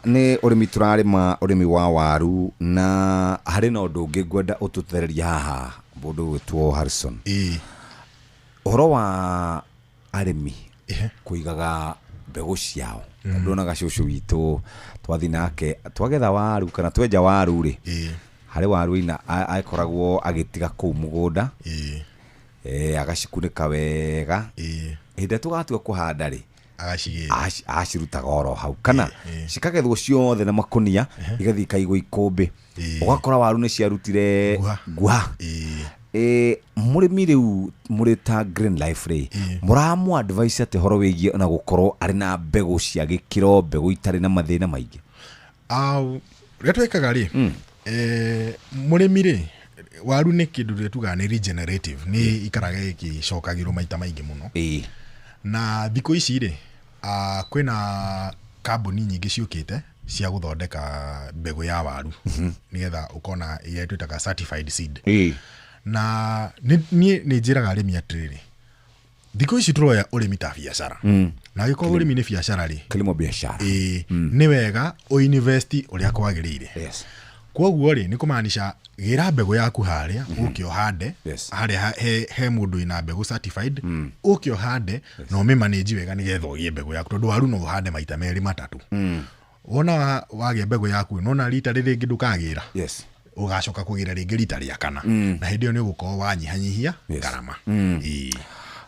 Nĩ ũrĩmi tũrarĩma, ũrĩmi wa waru, na harĩ na ũndũ ũngĩ ngwenda ũtũthererie haha, mũndũ ũgwĩtwo Harrison. Ũhoro wa arĩmi kũigaga mbegũ ciao. Ndonaga cũcũ witũ twathiĩ nake twagetha waru kana twenja waru rĩ, harĩ waru ina akoragwo agĩtiga kũu mũgũnda, agacikunĩka wega. Hĩndĩ ĩrĩa tũgatua kũhanda rĩ, agacigĩra, acirutaga oro hau kana cikagethwo ciothe na makonia, igathiĩ ikaigwo ikũmbĩ. Ũgakora waru nĩ ciarutire Nguha. Nguha. Mũrĩmi rĩu, mũrĩ ta Green Life rĩ, mũramũ advice atĩ ũhoro wĩgiĩ ona gũkorwo arĩ na mbegũ cia gĩkĩro, mbegũ itarĩ na mathĩna maingĩ? Au, rĩrĩa twĩkaga rĩ, mũrĩmi rĩ, waru nĩ kĩndũ rĩrĩa tugaga nĩ regenerative, nĩ ikaraga ĩgĩcokagĩrwo maita maingĩ mũno. Na thikũ ici rĩ, kwĩna kambuni nyingĩ ciũkĩte cia gũthondeka mbegũ ya waru, nĩgetha ũkona ĩrĩa twĩtaga certified seed. Na niĩ nĩ njĩraga arĩmi atĩrĩrĩ, thikũ ici tũroya ũrĩmi ta biacara, na angĩkorwo ũrĩmi nĩ biacara rĩ, kilimo biashara, ĩĩ, nĩ wega ũinvest ũrĩa kwagĩrĩire. Koguo rĩ, nĩ kũmaanisha gĩra mbegũ yaku harĩa, ũke ũhande. Harĩa he mũndũ wĩna mbegũ certified, ũke ũhande na ũmĩmanĩnji wega nĩgetha ũgĩe mbegũ yaku, tondũ waru no ũhande maita merĩ matatũ. Wona wagĩa mbegũ yaku, nona rita rĩrĩ rĩngĩ ndũkagĩra, ũgacoka kũgĩra rĩngĩ rita rĩa kana, na hĩndĩ ĩyo nĩ ũgũkorwo wanyihanyihia ngarama. Ĩĩ.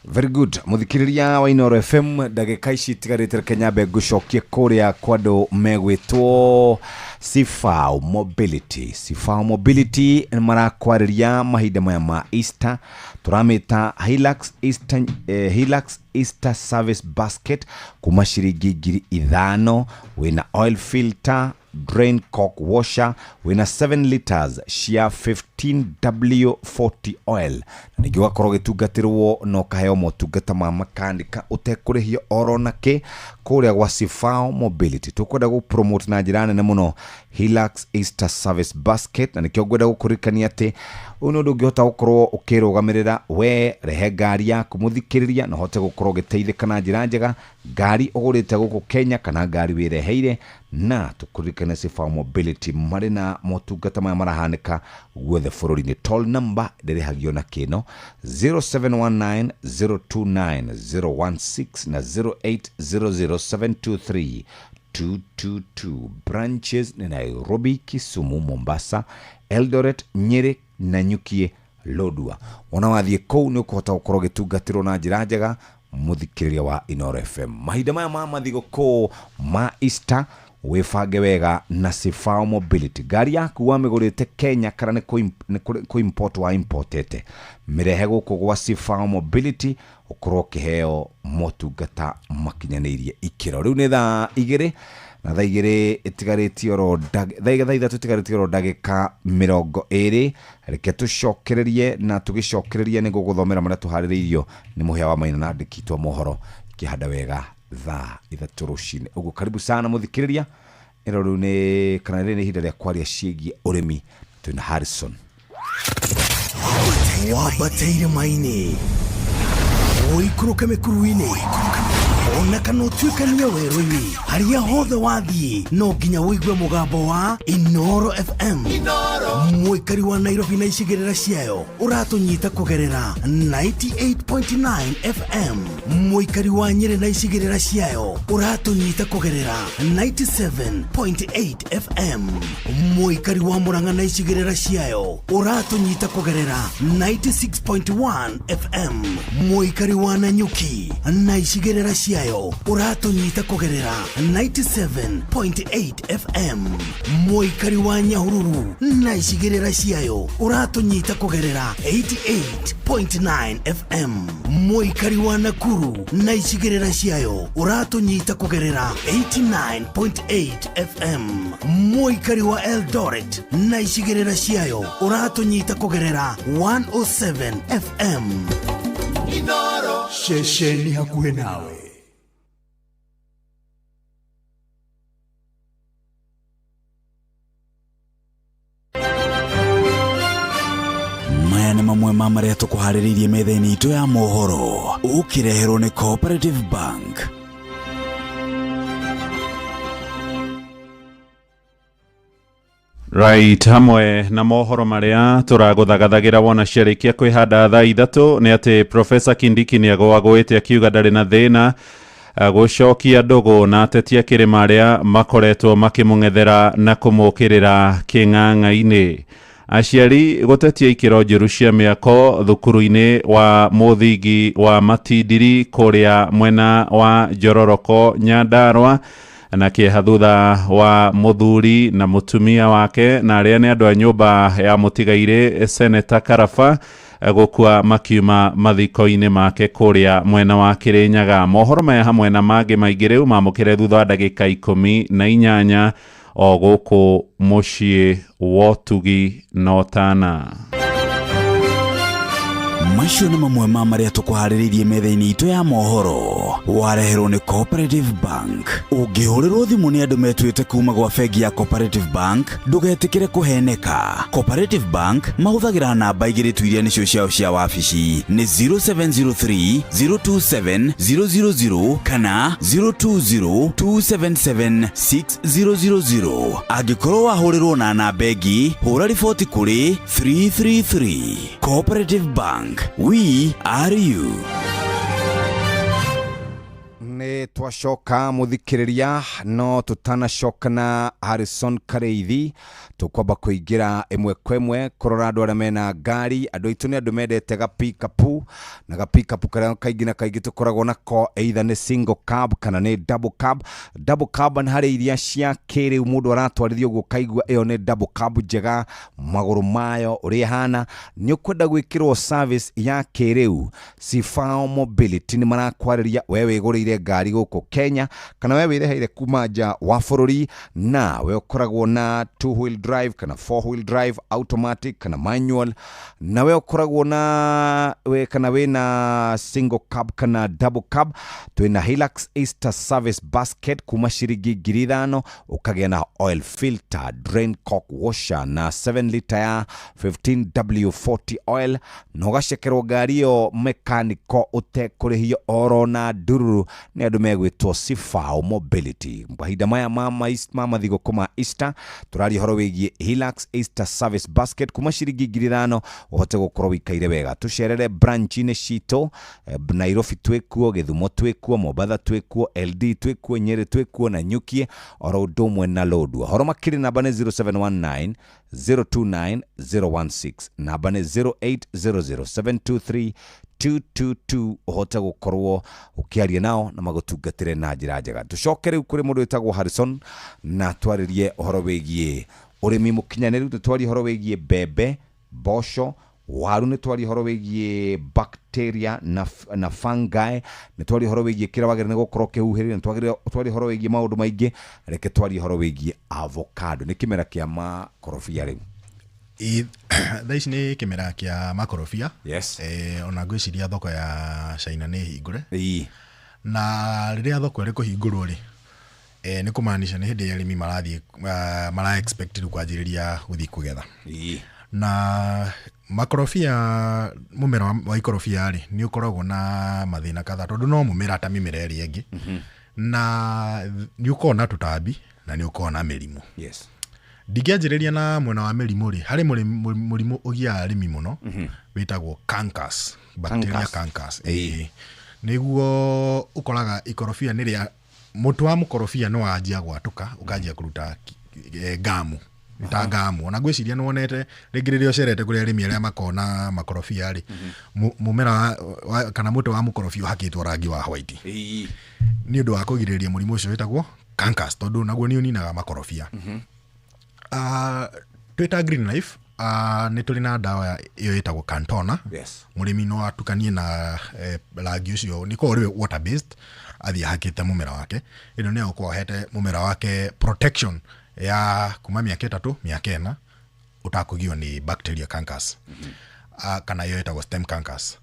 Very good. Mũthikĩrĩria wa Inooro FM, ndagĩka ici itigarĩte reke nyambe ngũcokie kũrĩa kwa andũ megwĩtwo Sifao Mobility. Sifao Mobility nĩ marakwarĩria mahinda maya ma Easter, tũramĩta Hilux Easter, Hilux Easter Service Basket kuma ciringi 5,000, wĩna oil filter, drain cock washer, wĩna 7 liters cia 15W40 oil, na ningĩ ũgakorwo ũgĩtungatĩrwo na ũkaheo motungata ma makanika ũtekũrĩhio oro na kĩ kũrĩa gwa Sifao Mobility. Tũkwenda gũ promote na njĩra nene mũno Hilux Easter Service Basket, na nĩkĩo ngwenda gũkũririkania atĩ ũyũ nĩ ũndũ ũngĩhota gũkorwo ũkĩrũgamĩrĩra we. Rehe ngari yaku, mũthikĩrĩria, na ũhote gũkorwo ũgĩteithĩka na njĩra njega, ngari ũgũrĩte gũkũ Kenya kana ngari wĩreheire. Na tũkũririkane Sifao Mobility marĩ na motungata maya marahanĩka guothe bũrũri-inĩ. Toll number ndĩrĩhagio na kĩno, 0719 029 016 na 0800 723 222. Branches nĩ Nairobi, Kisumu, Mombasa, Eldoret, Nyeri, Nanyuki, Lodwar. Wona wathiĩ kũu nĩ ũkũhota gũkorwo ũgĩtungatĩrwo na njĩra njega, mũthikĩrĩria wa Inooro FM. Mahinda maya ma mathigũkũ ma Easter, wĩbange wega na Sifao Mobility. Ngari yaku wamĩgũrĩte Kenya kana nĩ kũ import wa importete, mĩrehe gũkũ gwa Sifao Mobility ũkorwo ũkĩheo motungata makinyanĩirie ikĩro. Rĩu nĩ thaa igĩrĩ na thaa igĩrĩ ĩtigarĩtie oro thaa 3 ĩtigarĩtie oro ndagĩka 20. Reke tũcokererie, na tũgĩcokereria nĩ gũgũthomera marĩa tũharĩrĩirio nĩ Mũhĩa wa Maina na andĩki twa mohoro ikĩhanda wega thaa 3 rũcinĩ ũguo. Karibu sana mũthikĩrĩria. Ĩno rĩu nĩ kana rĩrĩ nĩ ihinda rĩa kwaria ciĩgiĩ ũrĩmi, twĩna Harrison. Wambate irĩma-inĩ, ũikũrũke mĩkuru-inĩ, ona kana ũtuĩkanie werũ-inĩ, harĩa hothe wathiĩ no nginya ũigue mũgambo wa Inooro FM. Mũikari wa Nairobi na icigĩrĩra ciayo, ũratũnyita kũgerera 98.9 FM. Mũikari wa Nyĩrĩ na icigĩrĩra ciayo, ũratũnyita kũgerera 97.8 FM. Mũikari wa Mũrang'a na icigĩrĩra ciayo, ũratũnyita kũgerera 96.1 FM. Mũikari wa Nanyuki na icigĩrĩra ciayo, ũratũnyita kũgerera 97.8 FM. Mũikari wa Nyahururu na icigĩrĩra ciayo, ũratũnyita kũgerera 88.9 FM. Mũikari wa Nakuru na icigĩrĩra ciayo, ũratũnyita kũgerera 89.8 FM. Mũikari wa Eldoret na icigĩrĩra ciayo, ũratũnyita kũgerera 107 FM. Ceceni hakuhĩ nawe. Maya nĩ mamwe ma marĩa tũkũharĩrĩirie metha-inĩ itũ ya mohoro, ũkĩreherwo nĩ Cooperative Bank. Right, hamwe na mohoro maria tũragũthagathagira wona ciarĩkia kwĩhanda thaa 3 nĩ atĩ Professor Kindiki nĩ agũagũĩte akiuga ndarĩ na thĩna gũcokia ndũgũ na ateti a kĩrĩma arĩa makoretwo makĩmũng'ethera na kũmũkĩrĩra kĩng'ang'a-inĩ. Aciari gũtetia ikĩro njũru cia mĩako thukuru-inĩ wa mũthingi wa Matindiri kũrĩa mwena wa Njororoko Nyandarua, na kĩeha thutha wa mũthuri na mũtumia wake na arĩa nĩ andũ a nyũmba ya mũtigairĩ Seneta Karaba gũkua makiuma mathiko-inĩ make kũrĩa mwena wa Kĩrĩnyaga. Mohoro maya hamwe na mangĩ maingĩ rĩu mamũkĩre thutha wa ndagĩka 18 o gũkũ mũciĩ wa ũtugi na ũtana. Macio nĩ mamwe ma marĩa tũkũharĩrĩirie metha-inĩ itũ ya mohoro. Wareherwo nĩ Cooperative Bank. Ũngĩhũrĩrwo thimũ nĩ andũ metuĩte kuma gwa bengi ya Cooperative Bank, ndũgetĩkĩre kũheneka. Cooperative Bank mahũthagĩra namba 2 tu iria nĩcio ciao cia wabici, nĩ 0703 027 000 kana 020 277 6000. Angĩkorwo wahũrĩrwo na namba ĩngĩ, hũra riboti kũrĩ 333. Cooperative Bank, we are you. Nĩ twacoka mũthikĩrĩria, no tũtanacoka na Harrison Kareithi tũkwamba kũingĩra ĩmwe kwa ĩmwe kũrora andũ arĩa mena ngari. Andũ aitũ nĩ andũ mendete gapikapu, na gapikapu karĩa kaingĩ na kaingĩ tũkoragwo nako either nĩ single cab kana nĩ double cab. Double cab nĩ harĩ iria cia kĩrĩu mũndũ aratwarithia ũguo kaigua ĩyo nĩ double cab njega, magũrũ mayo ũrĩa ĩhana. Nĩ ũkwenda gwĩkĩrwo service ya kĩrĩu, Sifao Mobility nĩ marakwarĩria we wĩgũrĩire ngari gũkũ Kenya kana we wĩreheire kuma nja wa bũrũri, na we ũkoragwo na 2 wheel drive kana 4 wheel drive, automatic kana manual, na we ũkoragwo na we kana wĩna single cab kana double cab. Twĩna Hilux Easter service basket kuma ciringi 5,000, ũkagĩa na oil filter, drain cock washer na 7 liter ya 15W40 oil, na ũgacekerwo ngari ĩyo mechanical ũtekũrĩhio oro na ndururu nĩ andũ megwĩtwo Sifao Mobility. Mahinda maya ma mathigũkũ ma Easter tũraria ũhoro wĩgiĩ Hilux Easter service basket kuma ciringi 5,000 ũhote gũkorwo wĩikaire wega. Tũcerere branch-inĩ citũ, Nairobi twĩkuo, Gĩthumo twĩkuo, Mombatha twĩkuo, LD twĩkuo, Nyeri twĩkuo na Nyukie oro ũndũ ũmwe na Lodwar. Ũhoro makĩria namba nĩ 0719 029 016, namba nĩ 0800 723 222 ũhote gũkorwo ũkĩaria nao na magũtungatĩre na njĩra njega. Tũcoke rĩu kũrĩ mũndũ wĩtagwo Harrison na twarĩrie ũhoro wĩgiĩ ũrĩmi mũkinyanĩru, tũtwarie ũhoro wĩgiĩ mbembe, mboco, waru, nĩ twarie ũhoro wĩgiĩ bacteria na fungi, nĩ twarie ũhoro wĩgiĩ kĩrĩa wagĩrĩire nĩ gũkorwo ũkĩhuhĩrĩria, nĩ twarie ũhoro wĩgiĩ maũndũ maingĩ. Reke twarie ũhoro wĩgiĩ avocado. Nĩ kĩmera kĩa makorobia rĩu. Thaa ici nĩ kĩmera kĩa makorobia. Yes. Ona ngwĩciria thoko ya China nĩ hingũre. Na rĩrĩa thoko ĩrĩ kũhingũrwo rĩ, nĩ kũmaanisha nĩ hĩndĩ arĩmi marathiĩ, mara expect rĩu kwanjĩrĩria gũthiĩ kũgetha. Na makorobia, mũmera wa ikorobia rĩ, nĩ ũkoragwo na mathĩna kadhaa tondũ no mũmera ta mĩmera ĩrĩa ĩngĩ. Na nĩ ũkoragwo na tũtambi na nĩ ũkoragwo na mĩrimũ. Yes. Ndingĩanjĩrĩria na mwena wa mĩrimũ rĩ, harĩ mũrimũ ũgiaga arĩmi mũno, wĩtagwo cankers, bacteria cankers. Nĩguo ũkoraga ikorobia nĩ rĩa mũtĩ wa mũkorobia nĩ wanjia gwatũka, ũkanjia kũruta ngamu. Ta ngamu. Ona ngwĩciria nĩ wonete rĩngĩ rĩrĩa ũcerete kũrĩ arĩmi arĩa makona makorobia rĩ, mũmera kana mũtĩ wa mũkorobia ũhakĩtwo rangi wa white. Nĩ ũndũ wa kũgirĩrĩria mũrimũ ũcio wĩtagwo cankers, tondũ naguo nĩ ũninaga makorobia. Twĩta Green Life, nĩ tũrĩ na ndawa ĩyo ĩtagwo Cantona. Yes. Mũrĩmi no atukanie na rangi ũcio, nĩ korwo rĩu water based, athiĩ ahakĩte mũmera wake. Ĩno nĩ egũkorwo ahete mũmera wake protection ya kuma mĩaka 3, mĩaka 4 ũtakũgio nĩ bacteria cankers. Kana ĩyo ĩtagwo stem cankers.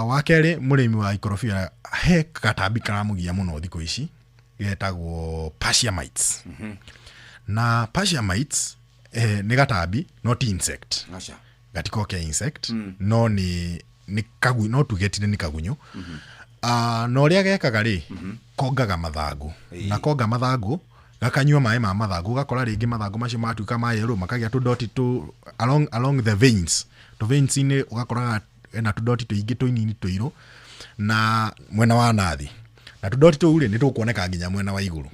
Wa kerĩ, mũrĩmi wa ikorobia he gatambi karamũgia mũno thikũ ici getagwo Persia mites. Na Persia mites nĩ gatambi no ti insect. Gatiko ke insect, no nĩ kagu, no tugetire nĩ kagunyũ. Na ũrĩa gekaga rĩ, kongaga mathangũ. Na konga mathangũ Gakanyua maĩ ma mathangũ, ũgakora rĩngĩ mathangũ macio matuĩka ma yellow, makagĩa tũdoti tũ along the veins, tũ veins-inĩ ũgakora ena tũdoti tũingĩ tũnini tũirũ na mwena wa nathi, na tũdoti tũu rĩ nĩ tũkuoneka nginya mwena wa igũrũ.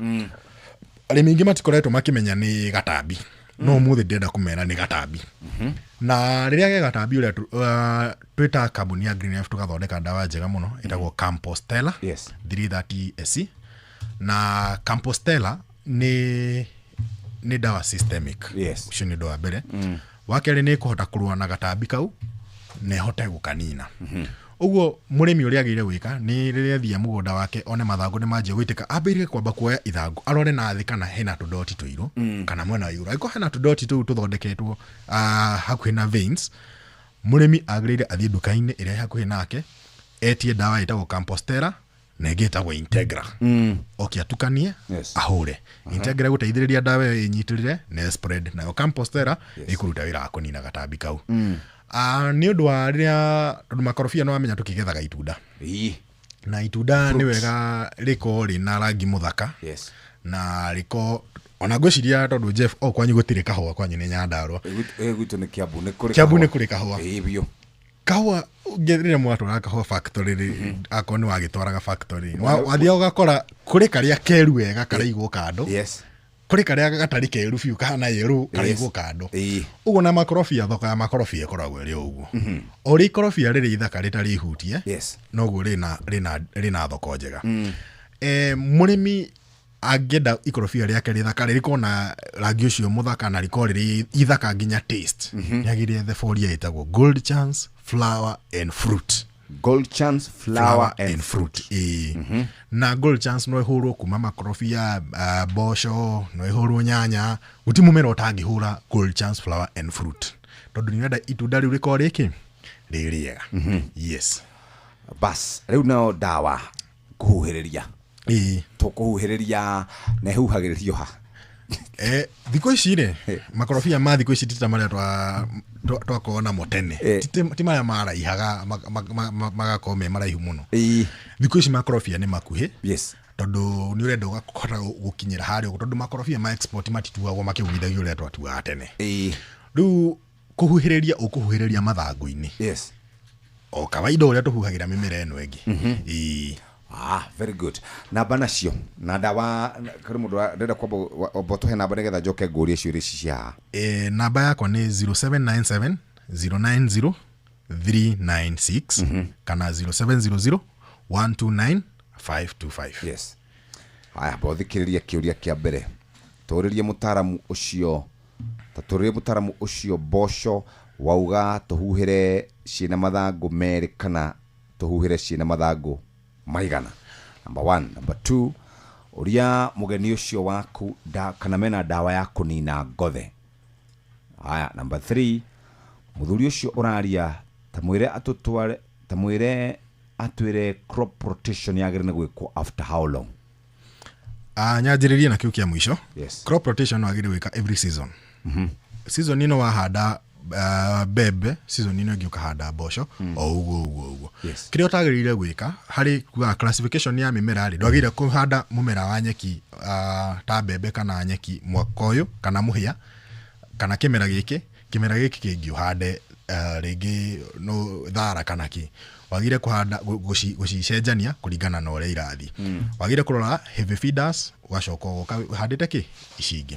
Arĩmi aingĩ matikoretwo makĩmenya nĩ gatambi, no ũmũthĩ ndĩrenda kũmera nĩ gatambi. Na rĩrĩa ge gatambi ũrĩa twĩta kambuni ya Green Life tũgathondeka ndawa njega mũno ĩtagwo Campostella 330 SC. Na Campostella nĩ ndawa systemic. Ũcio nĩ ũndũ wa mbere. Wa kerĩ, nĩ ĩkũhota kũrũa na gatambi kau na ĩhote gũkanina. Ũguo mũrĩmi ũrĩa agĩrĩire gwĩka nĩ rĩrĩa athia mũgũnda wake one mathangũ nĩ manjia gũitĩka, ambĩrĩrie kwamba kuoya ithangũ arore na thĩ kana hena tũdoti tũirũ kana mwena wa igũrũ. Angĩkorwo hena tũdoti tũu tũthondeketwo hakuhĩ na veins, mũrĩmi agĩrĩire athiĩ nduka-inĩ ĩrĩa ĩ hakuhĩ nake, etie ndawa ĩtagwo Campostella na ĩngĩ ĩtagwo Integra, oke atukanie, ahũre. Integra ĩgũteithĩrĩria ndawa ĩyo ĩnyitĩrĩre na spread, nayo Campostella ĩkũruta wĩra wa kũnina gatambi kau. Nĩ ũndũ wa rĩrĩa tondũ makorobia nĩ wamenya tũkĩgethaga itunda, na itunda nĩ wega rĩkorwo rĩna rangi mũthaka, na rĩkorwo ona ngwĩciria tondũ Jeff o kwanyu gũtirĩ kahũa, kwanyu nĩ Nyandarũa. Gwitũ nĩ Kiambu, nĩ kũrĩ. Kiambu nĩ kũrĩ kahũa. Ĩĩ biũ. Kahũa rĩrĩa mwatwaraga kahũa factory rĩ, akorwo nĩ wagĩtwaraga factory, wathiaga ũgakora kũrĩ karĩa keru wega karaigwo kando, kũrĩ karĩa gatarĩ keru biũ kahana yerũ karaigwo kando. Ũguo na makorobia, thoko ya makorobia ĩkoragwo ĩrĩ o ũguo. O ũrĩa ikorobia rĩrĩ ithaka rĩtarĩ ihutie, noguo rĩna thoko njega. Mũrĩmi angĩenda ikorobia rĩake rĩthakare, rĩkorwo na rangi ũcio mũthaka na rĩkorwo rĩrĩ ithaka nginya taste, nĩ agĩrĩire ethe boria ĩtagwo Gold Chance Flower and Fruit. Gold Chance Flower and Fruit, ĩĩ. Na Gold Chance no ĩhũrwo kuma makorobia, mboco, no ĩhũrwo nyanya, gũti mũmera ũtangĩhũra Gold Chance Flower and Fruit, tondũ nĩ ũrenda itunda rĩu rĩkorwo rĩkĩ rĩ rĩega. Yes. Bas, rĩu nao ndawa kũhuhĩrĩria, tũkũhuhĩrĩria na ĩhuhagĩrĩrio ha? Thikũ ici rĩ, makorobia ma thikũ ici ti ta marĩa twakorwo namo tene. Ti marĩa maraihaga magakorwo me maraihu mũno. Thikũ ici makorobia nĩ makuhĩ, tondũ nĩ ũrenda ũgakora gũkinyĩra harĩa ũguo, tondũ makorobia ma export matituagwo makĩgũithagio ũrĩa twatuaga tene. Rĩu kũhuhĩrĩria, ũkũhuhĩrĩria mathangũ-inĩ o kawaida ũrĩa tũhuhagĩra mĩmera ĩno ĩngĩ. Ĩĩ. Ah, very good. Namba nacio na ndawa, kũrĩ mũndũ ndĩrenda kwamba wamba ũtũhe namba nĩgetha njoke ngũrie ciũria ici cia haha. Namba yakwa nĩ 0797 090 396 kana 0700 129 525. Yes. Haya, bothikĩrĩria kĩũria kĩa mbere. Tũrĩrie mũtaaramu ũcio, ta tũrĩrie mũtaaramu ũcio, mboco wauga tũhuhĩre ciĩna mathangũ merĩ kana tũhuhĩre ciĩna mathangũ maigana? Number one. Number two, ũria mũgeni ũcio waku kana mena ndawa ya kũnina ngothe. Haya, number three, mũthuri ũcio ũraria ta mwĩre atũtware, ta mwĩre atwĩre crop rotation yagĩrĩire nĩ gwĩkwo after how long? Nyanjĩrĩrie na kĩu kĩa mũico. Crop rotation wagĩrĩire gwĩka every season. Season ĩno wahanda mbembe, season ĩno ĩngĩ ũkahanda mboco, o ũguo ũguo ũguo. Kĩrĩa ũtagĩrĩire gwĩka harĩ kuga classification ya mĩmera rĩ, ndwagĩrĩire kũhanda mũmera wa nyeki, ta mbembe kana nyeki mwaka ũyũ, kana mũhĩa, kana kĩmera gĩkĩ, kĩmera gĩkĩ kĩngĩ ũhande rĩngĩ no thara kana kĩ. Wagĩrĩire kũhanda gũcicenjania kũringana na ũrĩa irathiĩ. Wagĩrĩire kũrora heavy feeders, ũgacoka ũgoka ũhandĩte kĩ ici ingĩ.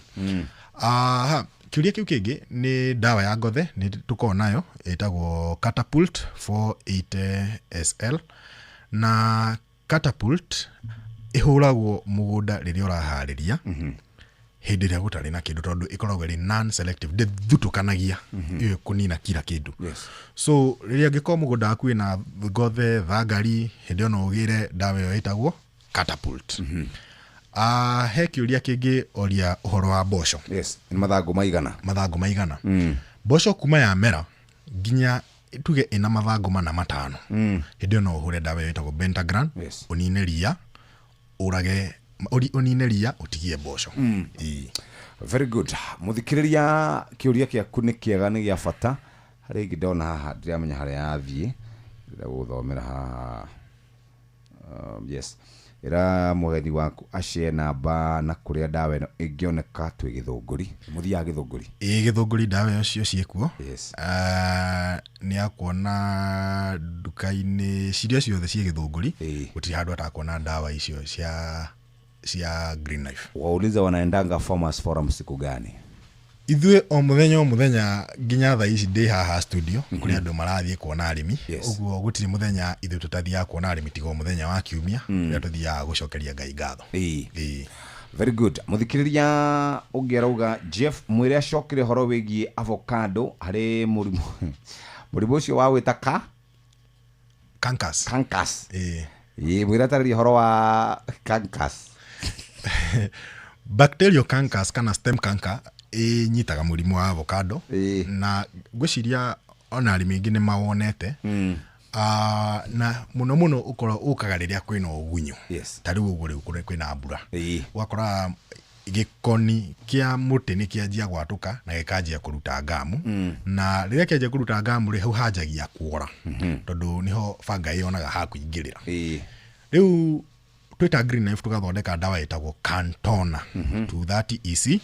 Aha, kĩũria kĩu kĩngĩ nĩ ndawa ya ngothe, nĩ tũkoragwo nayo ĩtagwo Catapult 480 SL, na Catapult ĩhũragwo mũgũnda rĩrĩa ũraharĩria, hĩndĩ ĩrĩa gũtarĩ na kĩndũ, tondũ ĩkoragwo ĩrĩ non selective, ndĩthutũkanagia, ĩyo ĩkũnina kila kĩndũ. So rĩrĩa angĩkorwo mũgũnda waku wĩna ngothe, thangari, hĩndĩ ĩyo no ũgĩre ndawa ĩyo ĩtagwo Catapult. He kĩũria kĩngĩ oria ũhoro wa mboco. Yes, nĩ mathangũ maigana? Mathangũ maigana. Mboco kuma yamera nginya tuge ĩna mathangũ mana matano, hĩndĩ ĩyo no ũhũre ndawa ĩyo ĩtagwo Pentagran, ũnine ria, ũrage ũnine ria, ũtigie mboco. Ĩĩ. Very good. Mũthikĩrĩria, kĩũria kĩaku nĩ kĩega, nĩ gĩa bata. Harĩa ĩngĩ ndona haha ndiramenya harĩa yathiĩ, ndĩrenda gũgũthomera haha. Yes. Ĩra mũgethi waku acee namba na kũrĩa ndawa ĩno ĩngĩoneka twĩ Gĩthũngũri. Mũthiaga Gĩthũngũri? Ĩĩ, Gĩthũngũri ndawa ĩyo cio ciĩkuo. Yes. Nĩ akuona nduka-inĩ ciria ciothe ciĩ Gĩthũngũri. Gũtirĩ handũ atakuona ndawa icio cia Green Life. Wauliza wanaendanga Farmers Forum siku gani? Ithuĩ o mũthenya o mũthenya nginya thaa ici ndĩ haha studio, kũrĩ andũ marathiĩ kuona arĩmi. Ũguo gũtirĩ mũthenya ithuĩ tũtathiaga kuona arĩmi tiga o mũthenya wa kiumia, rĩrĩa tũthiaga gũcokeria Ngai ngatho. Ĩĩ. Very good. Mũthikĩrĩria ũngĩ arauga Jeff mwĩre acokere ũhoro wĩgiĩ avocado harĩ mũrimũ mũrimũ ũcio wa gwĩta ka Cankers. Cankers. Ĩĩ. Ĩĩ, mwĩre atarĩrie ũhoro wa cankers. Bacterial cankers kana stem canker ĩnyitaga mũrimũ wa avocado. Na ngwĩciria ona arĩmi aingĩ nĩ mawonete. Na mũno mũno ũkorwo ũkaga rĩrĩa kwĩna ũgunyu. Ta rĩu ũguo rĩu kwĩna mbura. Ũgakora gĩkoni kĩa mũtĩ nĩ kĩanjia gwatũka na gĩkanjia kũruta ngamu. Na rĩrĩa kĩanjia kũruta ngamu rĩ, hau hanjagia kuora. Tondũ nĩho banga yonaga ha kũingĩrĩra. Rĩu twĩta Green Life tũgathondeka ndawa ĩtagwo Cantona 230 EC.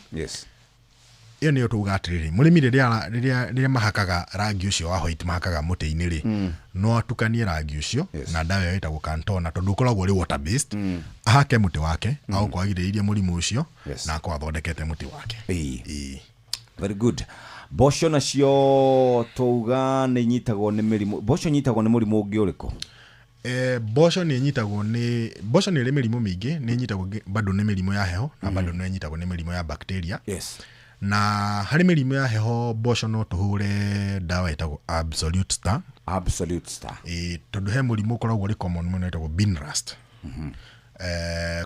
Ĩyo nĩyo tuga atĩrĩrĩ, mũrĩmi rĩrĩa mahakaga rangi ũcio wa white mahakaga mũtĩ-inĩ rĩ, no atukanie rangi ũcio na ndawa ĩyo ĩtagwo Cantona tondũ ũkoragwo ũrĩ water based. Ahake mũtĩ wake, agũkorwo agirĩrĩirie mũrimũ ũcio na akorwo athondekete mũtĩ wake. Very good. Mboco nacio twauga nĩ inyitagwo nĩ mĩrimũ. Mboco inyitagwo nĩ mũrimũ ũngĩ ũrĩkũ? Mboco nĩ inyitagwo nĩ, mboco nĩ ĩrĩ mĩrimũ mĩingĩ, nĩ inyitagwo bado nĩ mĩrimũ ya heho na bado nĩ inyitagwo nĩ mĩrimũ ya bacteria. Na harĩ mĩrimũ ya heho mboco no tũhũre ndawa ĩtagwo Absolute Star. Absolute Star. Tondũ he mũrimũ ũkoragwo ũrĩ common mũno ĩtagwo bean rust.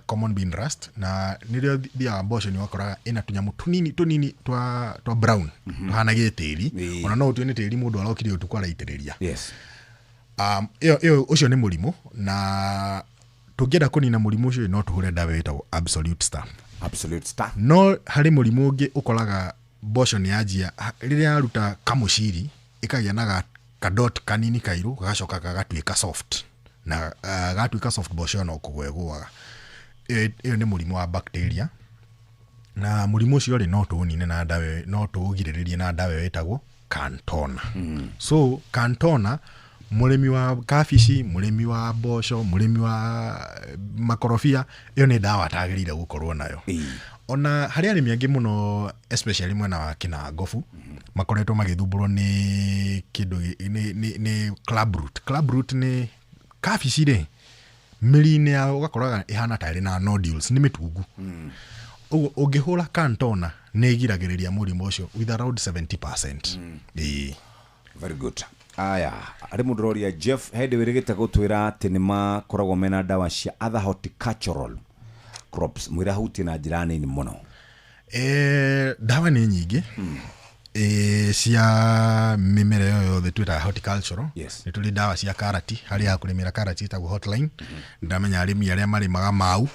Common bean rust, na nĩrĩo thiaga mboco nĩ ũgakoraga ĩna tũnyamũ tũnini tũnini twa brown, tũhana gĩtĩri. Ona no ũtue nĩ tĩri mũndũ arokire ũtukũ araitĩrĩria. Ĩyo ũcio nĩ mũrimũ, na tũngĩenda kũnina mũrimũ ũcio no tũhũre ndawa ĩtagwo Absolute Star. Absolute Star. No harĩ mũrimũ ũngĩ ũkoraga mboco nĩ yanjia, rĩrĩa yaruta kamũciri ĩkagĩa na kadot kanini kairũ, gagacoka gagatuĩka soft. Na gatuĩka soft mboco ĩyo no kũgwa ĩgũaga. Ĩyo nĩ mũrimũ wa bacteria. Na mũrimũ ũcio rĩ, no tũũnine na ndawa ĩyo, no tũũgirĩrĩrie na ndawa ĩyo ĩtagwo Cantona. So Cantona, mũrĩmi wa kabici, mũrĩmi wa mboco, mũrĩmi wa makorobia, ĩyo nĩ ndawa atagĩrĩire gũkorwo nayo. Ona harĩ arĩmi angĩ mũno especially mwena wa Kĩnangobu, makoretwo magĩthumbũrwo nĩ kĩndũ nĩ club root. Club root nĩ kabici rĩ, mĩri-inĩ yao ũgakoraga ĩhana ta ĩrĩ na nodules, nĩ mĩtungu. Ũguo ũngĩhũra Cantona nĩ ĩgiragĩrĩria mũrimũ ũcio with around 70%. Very good. Aya, arĩ mũndũ ũroria Jeff hĩndĩ wĩrĩgĩte gũtwĩra atĩ nĩ makoragwo mena ndawa cia other horticultural crops, mwĩra hutie na njĩra nini mũno. Ndawa nĩ nyingĩ. Cia mĩmera ĩyo yothe twĩtaga horticultural. Nĩ tũrĩ ndawa cia karati, harĩa ya kũrĩmĩra karati ĩtagwo hotline. Ndamenya arĩmi arĩa marĩmaga mau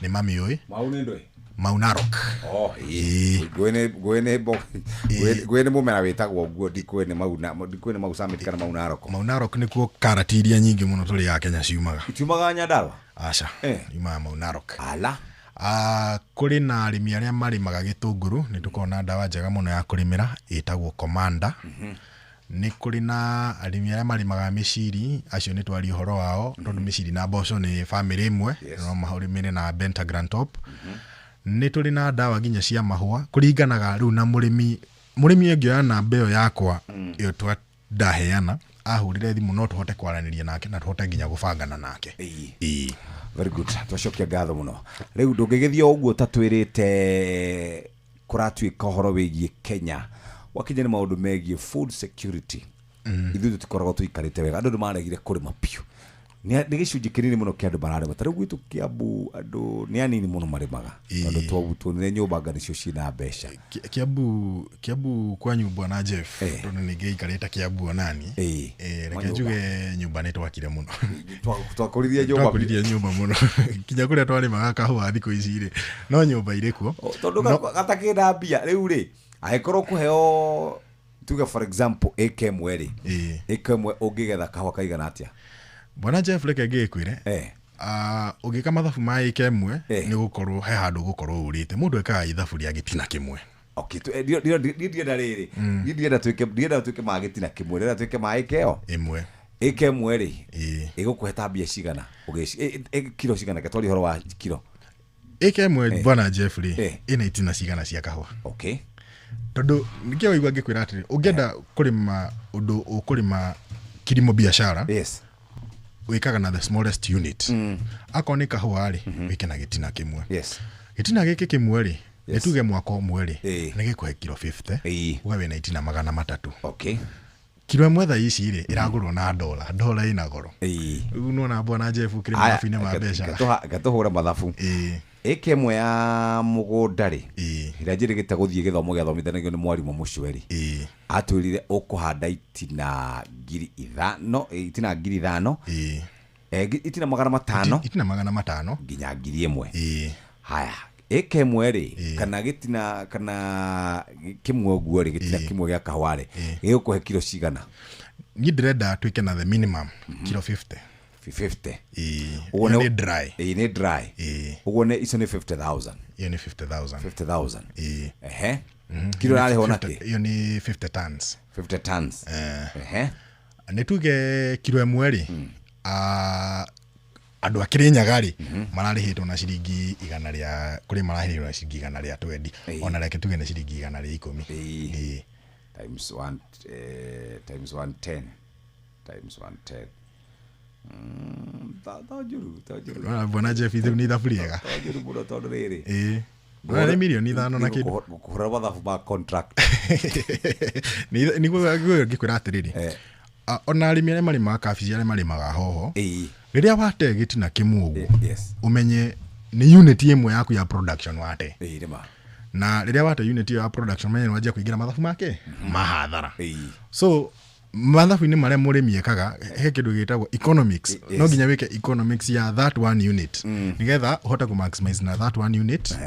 nĩ mamĩũĩ. Mau nĩ ndũĩ? Mau Narok. Oh, ĩĩ. Ngũĩ nĩ mũmera wĩtagwo ũguo, ndikũĩ nĩ mau na, ndikũĩ nĩ mau Summit kana mau Narok. Mau Narok nĩkuo karati iria nyingĩ mũno tũrĩaga Kenya ciumaga. Itiumaga Nyandarua? Aca. Iumaga Mau Narok. Ala. Kũrĩ na arĩmi arĩa marĩmaga gĩtũngũrũ, nĩ tũkoragwo na ndawa njega mũno ya kũrĩmĩra ĩtagwo Commander. Nĩ kũrĩ na arĩmi arĩa marĩmaga mĩciri, acio nĩ twaria ũhoro wao, tondũ mĩciri na mboco nĩ bamĩrĩ ĩmwe, no marĩmĩre na Bentagram Top. Nĩ tũrĩ na ndawa nginya cia mahũa, kũringanaga rĩu na mũrĩmi. Mũrĩmi angĩoya namba ĩyo yakwa, ĩyo ndaheana, ahũrĩre thimũ no tũhote kwaranĩria nake na tũhote nginya gũbangana nake. Very good. Twacokia ngatho mũno. Rĩu ndũngĩgĩthiĩ o ũguo ta twĩrĩte kũratuĩka ũhoro wĩgiĩ Kenya. Wakinya nĩ maũndũ megiĩ food security. Ithuĩ tũtikoragwo tũikarĩte wega. Andũ nĩ maregire kũrĩma biũ. Nĩ gĩcunjĩ kĩnini mũno kĩa andũ mararĩma. Ta rĩu gwitũ Kiambu andũ nĩ anini mũno marĩmaga. Tondũ tuonire nyũmba anga nĩcio ciĩna mbeca. Kiambu kwanyu bwana Jeff, tondũ nĩ ngĩikarĩte Kiambu onani. Reke njuge nyũmba nĩ twakire mũno. Twakũririe nyũmba. Twakũririe nyũmba mũno. Nginya kũrĩa twarĩmaga kahũa thikũ ici rĩ, no nyũmba irĩ kuo. Tondũ gatakĩna mbia rĩu rĩ, angĩkorwo kũheo tuge for example ĩka ĩmwe rĩ, ĩka ĩmwe ũngĩgetha kahũa kaigana atĩa? Bwana Jeff, reke ngĩkwĩre. Ah, ũngĩka mathabu ma ĩka ĩmwe, Eh. nĩ gũkorwo he handũ ũgũkorwo ũrĩte. Mũndũ ekaga ithabu rĩa gĩtina kĩmwe. Okay, niĩ ndienda rĩrĩ, niĩ ndienda twĩke ma gĩtina kĩmwe, ndĩrenda twĩke ma ĩka ĩyo ĩmwe. Ĩka ĩmwe rĩ, Ĩĩ. ĩgũkũhe ta mbia cigana? Kiro cigana? Ke twarie ũhoro wa kiro. Ĩka ĩmwe, bwana Jeff, rĩ, ĩna itina cigana cia kahũa? Tondũ nĩkĩo waigua ngĩkwĩra atĩrĩ, ũngĩenda kũrĩma ũndũ ũkũrĩma kilimo biashara, wĩkaga na the smallest unit. Akorwo nĩ kahũa rĩ, wĩke na gĩtina kĩmwe. Gĩtina gĩkĩ kĩmwe rĩ, nĩ tuge mwaka ũmwe rĩ, nĩ gĩkũhe kiro 50. Uga wĩna itina 300. Kiro ĩmwe thaa ici rĩ, ĩragũrwo na dola. Dola ĩna goro. Rĩu nĩwona, bwana Jeff, ũkĩrĩ Aya, mathabu-inĩ ma mbeca. Reke tũhũre mathabu. Ĩka ĩmwe ya mũgũnda rĩ, ĩrĩa njĩrĩgĩte gũthiĩ gĩthomo gĩathomithanagio nĩ mwarimũ Mũcweri, atwĩrire ũkũhanda itina 5,000, itina 5,000, itina 500. Itina 500. Nginya 1,000. Haya, ĩka ĩmwe rĩ, kana gĩtina kana kĩmwe ũguo rĩ, gĩtina kĩmwe gĩa kahũa rĩ, gĩgũkũhe kiro cigana? Niĩ ndĩrenda twĩke na the minimum kiro 50. 50? Ĩĩ. Ũguo Ĩyo nĩ dry. Ĩĩ, nĩ dry. Ũguo nĩ icio nĩ 50,000. Ĩyo nĩ 50,000. 50,000. Ĩĩ. Ehe, kiro yarĩhwo na 50 kĩ? Ĩyo nĩ 50 tons. 50 tons. Ehe. Nĩ tuge kiro ĩmwe rĩ, ah, andũ a Kĩrĩnyaga rĩ, mararĩhĩtwo na ciringi igana rĩa, kũrĩ mararĩhĩtwo na ciringi 120. Ona reke tuge nĩ ciringi 110. Ĩĩ. Times one, times 110, times 110. To njũru, to njũru. Ũrona, bwana Jeff, rĩu nĩ ithabu rĩega. To njũru mũno, tondũ rĩrĩ, Ĩĩ, Ũrona nĩ mirioni 5 na kĩndũ. Ngũkũhũra mathabu ma contract. Nĩguo ngĩkwĩra atĩrĩrĩ, ah, ona arĩmi arĩa marĩmaga kabici, arĩa marĩmaga hoho, rĩrĩa wate gĩtina kĩmwe ũguo, ũmenye nĩ unit ĩmwe yaku ya production wate. Ĩĩ, nĩma. Na rĩrĩa wate unit ĩyo ya production, menye nĩ wanjia kũingĩra mathabu make ma hathara. So mathabu-inĩ marĩa mũrĩmi ekaga, he kĩndũ gĩtagwo economics. No nginya wĩke economics ya that one unit, nĩgetha ũhote kũ maximize na that one unit,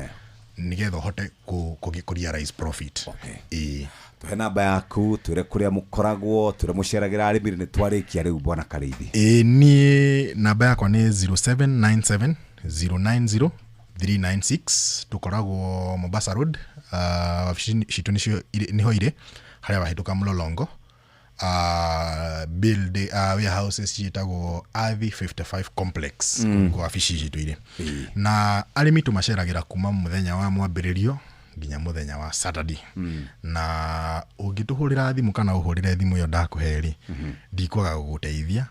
nĩgetha ũhote kũ realize profit. Ĩĩ. Tũhe namba yaku, twĩre kũrĩa mũkoragwo, twĩre mũceragĩra arĩmi. Nĩ twarĩkia rĩu, bwana Karĩithi. Ĩĩ, niĩ namba yakwa nĩ 0797 090 396. Tũkoragwo Mombasa Road, wabici citũ nĩcio nĩho irĩ harĩa wahĩtũka Mlolongo, build, warehouses ciĩtagwo Athi 55 Complex. Kũu wabici citũ irĩ. Na arĩmi tũmaceragĩra kuma mũthenya wa mwambĩrĩrio nginya mũthenya wa Saturday. Na ũngĩtũhũrĩra thimũ kana ũhũrĩre thimũ ĩyo ndakũhe rĩ, ndikwaga gũgũteithia.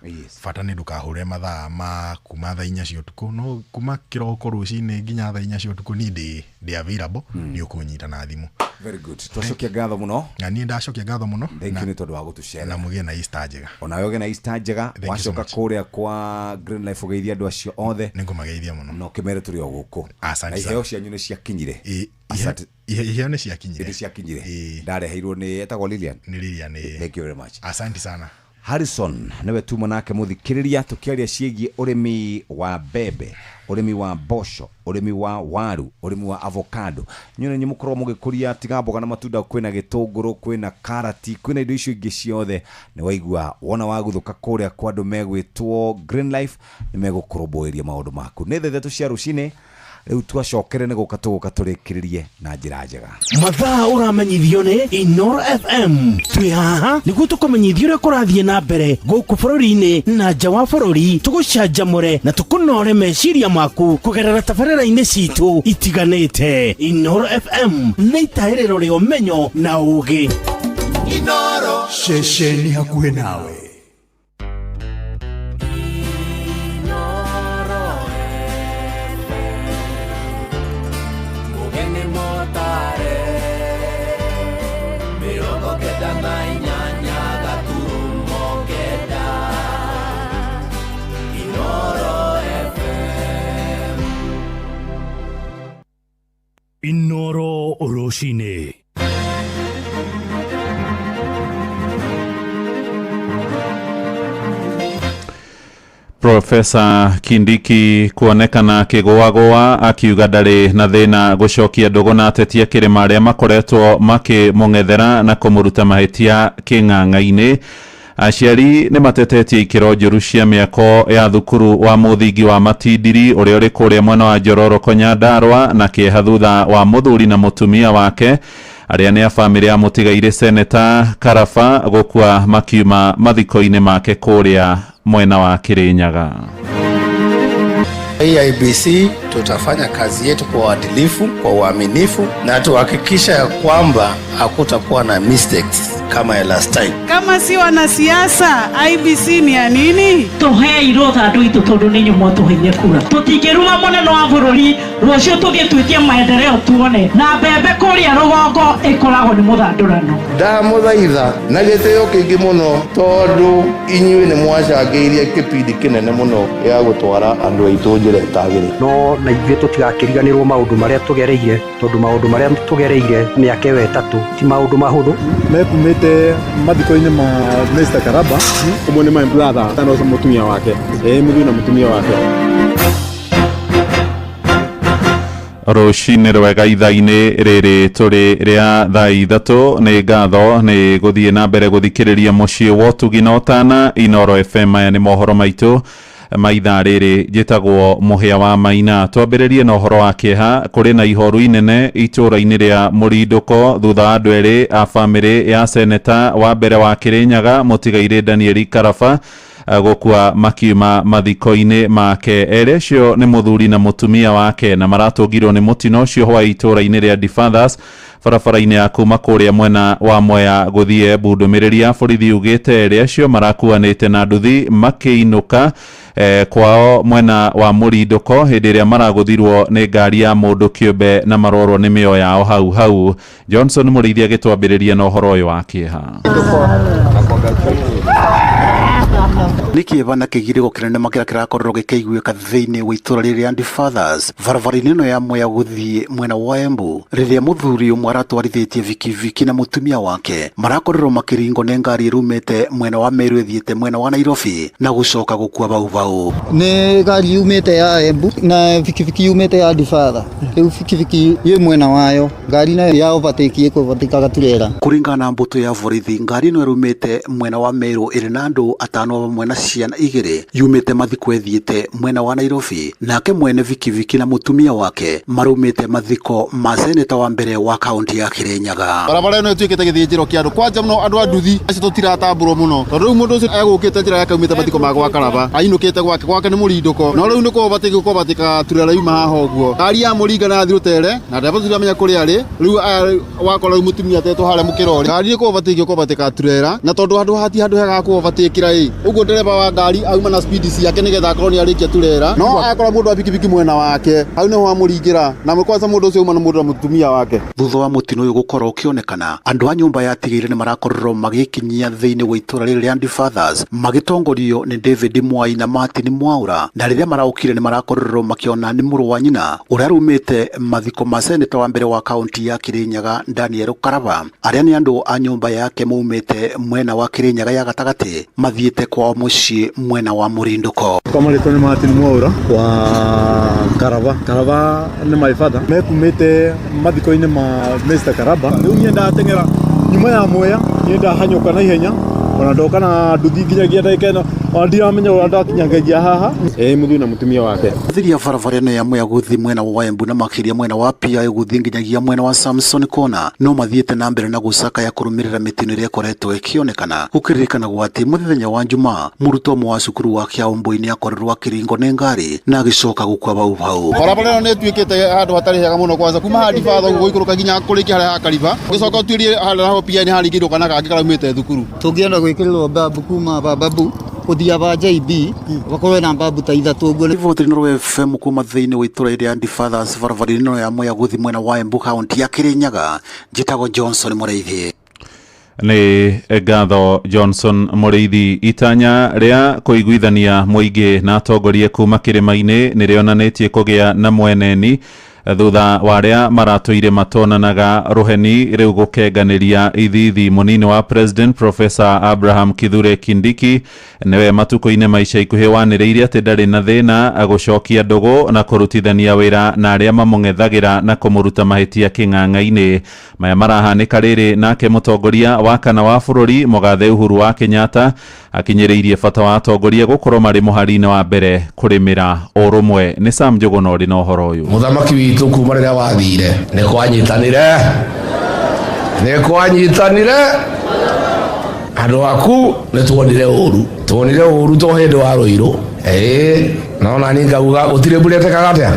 Bata nĩ ndũkahũre mathaa ma kuma thaa 4 cia ũtukũ, no kuma kĩroko rũcinĩ nginya thaa 4 cia ũtukũ niĩ ndĩ available, nĩ ũkũnyita na thimũ. Very good, twacokia ngatho mũno. Na niĩ ndacokia ngatho mũno. Thank you na, nĩ tondũ wa gũtũcerera. Na mũgĩe na Easter njega. Onawe ũgĩe na Easter njega. Thank you so Wacoka much. kũrĩa kwa Green Life ũgeithie andũ acio othe. Nĩ ngũmageithia mũno. Na ũkĩmere tũrĩ o gũkũ. Asante Na sana. iheo cianyu nĩ ciakinyire? Asante. Iheo nĩ ciakinyire. Nĩ ciakinyire. Ĩĩ. Ndareheirwo nĩ etagwo Lilian. Nĩ Lilian, ĩĩ. Thank you very much. Asante sana. Harrison nĩwe tuma nake mũthikĩrĩria, tũkĩaria ciĩgiĩ ũrĩmi wa mbembe, ũrĩmi wa mboco, ũrĩmi wa waru, ũrĩmi wa avocado. Inyuĩ nĩ mũkorwo mũgĩkũria tiga mboga na matunda, kwĩna gĩtũngũrũ, kwĩna karati, kwĩna indo icio ingĩ ciothe. Nĩ waigua wona waguthũka kũrĩa kwa andũ megwĩtwo Green Life, nĩ megũkũrũmbũĩria maũndũ maku. Nĩ thaa 3 cia rũcinĩ rĩu, twacokere nĩ gũka tũgũka tũrĩkĩrĩrie na njĩra njega. Mathaa ũramenyithio nĩ Inoro FM. Twĩ haha nĩguo tũkũmenyithia ũrĩa kũrathiĩ na mbere gũkũ bũrũri-inĩ na nja wa bũrũri, tũgũcanjamũre na tũkũnore meciria maku kũgerera tabarĩra-inĩ citũ itiganĩte. Inoro FM nĩ itahĩrĩro rĩa ũmenyo na ũũgĩ. Ceceni hakuhĩ nawe. Mugeni motare 98.9 Inoro FM. Inoro rũcinĩ. Profesa Kindiki kuonekana akĩgũagũa akiuga ndarĩ na thĩna gũcokia ndũgũ na ateti a kĩrĩma arĩa makoretwo makĩmũng'ethera na kũmũruta mahĩtia kĩng'ang'a-inĩ. Aciari nĩ matetetie ikĩro njũru cia mĩako ya thukuru wa mũthingi wa Matindiri ũrĩa ũrĩ kũrĩa mwena wa Njororoko Nyandarua na kĩeha thutha wa mũthuri na mũtumia wake arĩa nĩ a bamĩrĩ ya mũtigairĩ Seneta Karaba gũkua makiuma mathiko-inĩ make kũrĩa mwena wa Kirinyaga. AIBC tutafanya kazi yetu kwa uadilifu, kwa uaminifu na tuhakikisha ya kwamba hakutakuwa na mistakes kama ya last time. Kama si wanasiasa, IBC ni ya nini? Tuhei rũtha andũ aitũ tondũ nĩ inyuĩ mwatũheire kura. Tũtingĩruma mũnene wa bũrũri rũciũ tũthiĩ twĩtie maendeleo tuone na mbembe kũrĩa rũgongo ĩkoragwo nĩ mũthandũrano. Ndamũthaitha na gĩtĩo kĩingĩ mũno tondũ inyuĩ nĩ mwacangĩirie kĩbindi kĩnene mũno gĩa gũtwara andũ aitũ njĩra ĩtagĩrĩire. No na ithuĩ tũtigakĩriganĩrwo maũndũ marĩa tũgereire tondũ maũndũ marĩa tũgereire mĩaka ĩyo ĩtatũ ti maũndũ mahũthũ. Mekumĩte mathiko-inĩ ma Mr. Karaba ũmwe nĩ my brother na ũcio mũtumia wake mũthuri na mũtumia wake. Rũcinĩ rwega ithaa-inĩ rĩrĩ tũrĩ rĩa thaa 3 nĩ ngatho nĩ gũthiĩ na mbere gũthikĩrĩria mũciĩ wa ũtugi na ũtana Inoro FM. Aya nĩ mohoro maitũ ma ithaa rĩrĩ njĩtagwo Mũhĩa wa Maina. Twambĩrĩrie na ũhoro wa kĩeha. Kũrĩ na ihoru inene itũũra-inĩ rĩa Mũrindũko thutha wa andũ erĩ a bamĩrĩ ya seneta wa mbere wa Kĩrĩnyaga mũtigairĩ Daniel Karaba gũkua makiuma mathiko-inĩ make. Erĩ acio nĩ mũthuri na mũtumia wake na maratũngirwo nĩ mũtino ũcio hwa itũũra-inĩ rĩa Defathers barabara-inĩ ya kuma kũrĩa mwena wa Mwea gũthiĩ Embu. Ndũmĩrĩri ya borithi yugĩte erĩ acio marakuanĩte na nduthi makĩinũka kwao mwena wa Mũrindũko hĩndĩ ĩrĩa maragũthirwo nĩ ngari ya mũndũ kĩũmbe na marorwo nĩ mĩoyo yao hau hau. Johnson Mũrĩithi agĩtwambĩrĩria na ũhoro ũyũ wa kĩeha. Nĩ kĩeva na kĩgirĩko kĩnene makĩria kĩrakorirwo gĩkĩiguĩka thĩinĩ wa itũũra rĩrĩa Andy Fathers barabara-inĩ ĩno ya Mwea gũthiĩ mwena wa Embu rĩrĩa mũthuri ũmwe aratwarithĩtie vikiviki na mũtumia wake marakorirwo makĩringwo nĩ ngari ĩrumĩte mwena wa Meru ĩthiĩte mwena wa Nairobi na gũcoka gũkua bau bau. Nĩ ngari yumĩte ya Embu na vikiviki yumĩte ya Andy Father. Rĩu vikiviki yĩ mwena wayo, ngari nayo ya overtake ĩkũvatĩkaga turera. Kũringana na mbũtũ ya borithi, ngari ĩno ĩrumĩte mwena wa Meru ĩrĩ na andũ atano hamwe na ciana 2 yumĩte mathiko ĩthiĩte mwena wa Nairobi, nake mwene vikiviki na mũtumia wake marumĩte mathiko ma seneta wa mbere wa kaunti ya Kirinyaga. Barabara ĩno ĩtuĩkĩte gĩthĩnjĩro kĩa andũ kwanja mũno andũ a nduthi acio tũtiratambũrwo mũno tondũ rĩu mũndũ ũcio egũkĩte njĩra yake aumĩte mathiko ma gwa Karaba ainũkĩte gwake gwake nĩ Mũrindũko no rĩu nĩ kũbatĩka kũbatĩka turera yuma haha ũguo ngari ya mũringa na yathi rũtere na ndereba tũtiramenya kũrĩa arĩ rĩu wakora rĩu mũtumia atetwo harĩa mũkĩrori ngari nĩ kũbatĩkio kũbatĩka turera na tondũ handũ hati handũ hega ha kũbatĩkĩra ĩ ũguo ndereba wa ngari auma na speed ciake nĩgetha akorwo nĩ arĩkia turera no akora mũndũ wa bikibiki mwena wake hau nĩho amũringĩra na kwanza mũndũ ũcio auma na mũndũ na mũtumia wake. Thutha wa mũtino ũyũ gũkorwo ũkĩonekana, andũ a nyũmba ya tigĩrĩre nĩ marakorirwo magĩkinyia thĩinĩ wa itũũra rĩrĩ rĩa Andy Fathers magĩtongorio nĩ David Mwai na Martin Mwaura, na rĩrĩa maraũkire nĩ marakorirwo makĩona nĩ mũrũ wa nyina ũrĩa arumĩte mathiko ma seneta wa mbere wa kaunti ya Kirinyaga Daniel Karaba, arĩa nĩ andũ a nyũmba yake maumĩte mwena wa Kirinyaga ya gatagatĩ mathiĩte kwao mũciĩ mwena wa Mũrindũko. Kwa marĩtwa nĩ Martin Mwaura wa Karaba. Karaba nĩ my father. Mekumĩte mathiko-inĩ ma Mr. Karaba. Rĩu niĩ ndateng'era nyuma ya Mwea, niĩ ndahanyũka na ihenya ona ndoka na nduthi nginyagia ndagĩka ĩno ona ndiramenya ũrĩa ndakinyangagia haha. Mũthuri na mũtumia wake. Thiria barabara ĩno ya Mwea gũthiĩ mwena wa Embu na makĩria mwena wa PI gũthiĩ nginyagia mwena wa Samson Kona no mathiĩte na mbere na gũcakaya kũrũmĩrĩra mĩtino ĩrĩa ĩkoretwo ĩkĩonekana. Gũkĩririkanagwo atĩ mũthenya wa Njumaa mũrutwo ũmwe wa cukuru wa Kĩaũmbũi nĩ akorirwo akĩringwo nĩ ngari na agĩcoka gũkua bau bau. Barabara ĩno nĩ ĩtuĩkĩte handũ hatarĩ hega mũno kwanza kuma Andy Father ũguo gũikũrũka nginya kũrĩkia harĩa ha Kariba ũgĩcoka ũtuĩrie harĩa naho PI nĩ haringĩirwo kana kangĩ karaumĩte thukuru. Tũngĩenda gwĩkĩrĩrwo babu kuma babu gũthiĩ ba JB bakorwo na babu ta 3 ũguo. Riboti Inooro FM kuma thĩinĩ wa itũũra rĩa Andy Fathers barabara-inĩ ĩno ya Mwea gũthiĩ mwena wa Embu kaunti ya Kirinyaga. Njĩtagwo Johnson Mũrĩithi. Nĩ ngatho Johnson Mũrĩithi. Itanya rĩa kũiguithania mũingĩ na atongoria kuma kĩrĩma-inĩ nĩ rĩonanĩtie kũgĩa na mweneni Thutha wa arĩa maratũire matonanaga rũheni rĩu gũkenganĩria ithithi. Mũnini wa President Professor Abraham Kithure Kindiki nĩwe matukũ-inĩ ma ica ikuhĩ wanĩrĩire atĩ ndarĩ na thĩna gũcokia ndũgũ na kũrutithania wĩra na arĩa mamũng'ethagĩra na kũmũruta mahĩtia kĩng'ang'a-inĩ. Maya marahanĩka rĩrĩ nake mũtongoria wa kana wa bũrũri mũgathe Uhuru wa Kenyatta akinyĩrĩirie bata wa atongoria gũkorwo marĩ mũhari-inĩ wa mbere kũrĩmĩra ũrũmwe. Nĩ Sam Njũgũna ũrĩ na ũhoro ũyũ. Mũthamaki witũ kuma rĩrĩa wathire nĩ kwanyitanire, nĩ kwanyitanire andũ aku nĩ tuonire ũru, tuonire ũru to hĩndĩ wa Rũirũ. Ĩĩ, no nani ngauga gũtirĩ mbura ĩtekaga atĩa.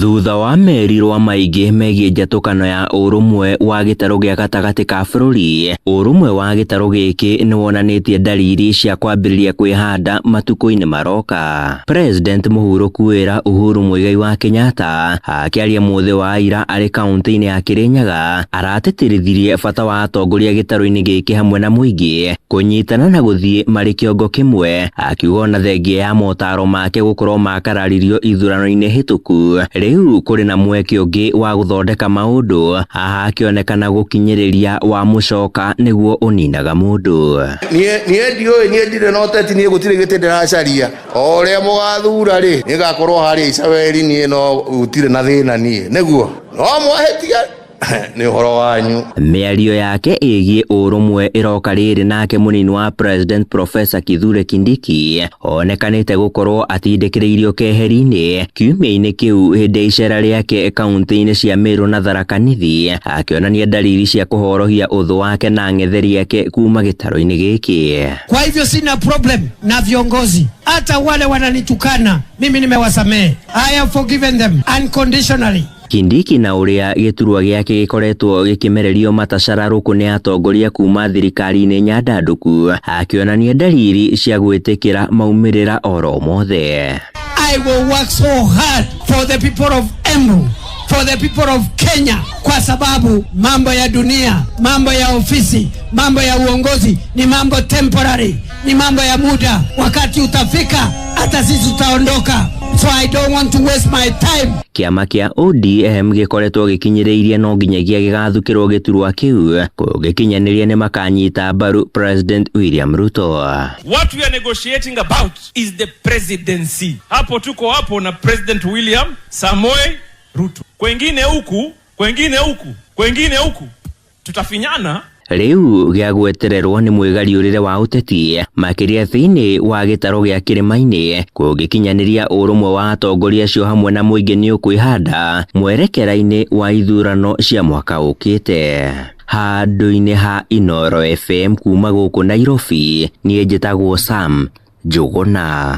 Thutha wa merirwa maingĩ megiĩ njatũkano ya ũrũmwe wa gĩtarũ gĩa gatagatĩ ka bũrũri, ũrũmwe wa gĩtarũ gĩkĩ nĩ wonanĩtie ndariri cia kwambĩrĩria kwĩhanda matukũ-inĩ maroka. President mũhurũku wĩra Uhuru Muigai wa Kenyatta akĩaria mũthĩ wa ira arĩ kaunti-inĩ ya Kirinyaga aratĩtĩrithirie bata wa atongoria gĩtarũ-inĩ gĩkĩ hamwe na mũingĩ kũnyitana na gũthiĩ marĩ kĩongo kĩmwe, akiuga ona thengia ya motaro make gũkorwo makararirio ithurano-inĩ hĩtũku, rĩu kũrĩ na mweke ũngĩ wa gũthondeka maũndũ, haha akĩonekana gũkinyĩrĩria wa mũcoka nĩguo ũninaga mũndũ. Niĩ ndiũĩ, niĩ ndirĩ na ũteti, niĩ gũtirĩ gĩtĩ ndĩracaria. O ũrĩa mũgathura rĩ, niĩ ngakorwo harĩa Icaweri, niĩ no gũtirĩ na thĩna niĩ. Nĩguo no mwahĩtia nĩ ũhoro wanyu. Mĩario yake ĩgiĩ ũrũmwe ĩroka rĩrĩ nake mũnini wa President Professor Kithure Kindiki onekanĩte gũkorwo atindĩkĩrĩirio keheri-inĩ kiumia-inĩ kĩu hĩndĩ ya icera rĩake kaunti-inĩ cia Meru na Tharaka Nithi, akĩonania ndariri cia kũhorohia ũthũ wake na ng'etheri yake kuma gĩtarũ-inĩ gĩkĩ. Kwa hivyo sina problem na viongozi, hata wale wananitukana mimi nimewasamehe. I have forgiven them unconditionally. Kindiki na ũrĩa gĩturwa gĩake gĩkoretwo gĩkĩmererio matacararũkũ nĩ atongoria kuma thirikari-inĩ nyandandũku, akĩonania ndariri cia gwĩtĩkĩra maumĩrĩra oro mothe. I will work so hard for the people of Embu, for the people of Kenya, kwa sababu mambo ya dunia, mambo ya ofisi, mambo ya uongozi ni mambo temporary, ni mambo ya muda. Wakati utafika hata sisi tutaondoka. So I don't want to waste my time. Kĩama kĩa ODM gĩkoretwo gĩkinyĩrĩirie no nginyagia gĩgathukĩrwo gĩturwa kĩu kũngĩkinyanĩria nĩ makanyita mbaru President William Ruto. What we are negotiating about is the presidency. Hapo tuko hapo na President William Samoei Ruto. Kwengine huku, kwengine huku, kwengine huku tutafinyana. Rĩu gĩa gwetererwo nĩ mwĩgariũrĩre wa ũteti makĩria thĩinĩ wa gĩtarũ gĩa kĩrĩma-inĩ kũngĩkinyanĩria ũrũmwe wa atongoria acio hamwe na mũingĩ nĩ ũkwĩhanda mwerekera-inĩ wa ithurano cia mwaka ũkĩte. Handũ-inĩ ha Inooro FM kuma gũkũ Nairobi, niĩ njĩtagwo Sam Njũgũna.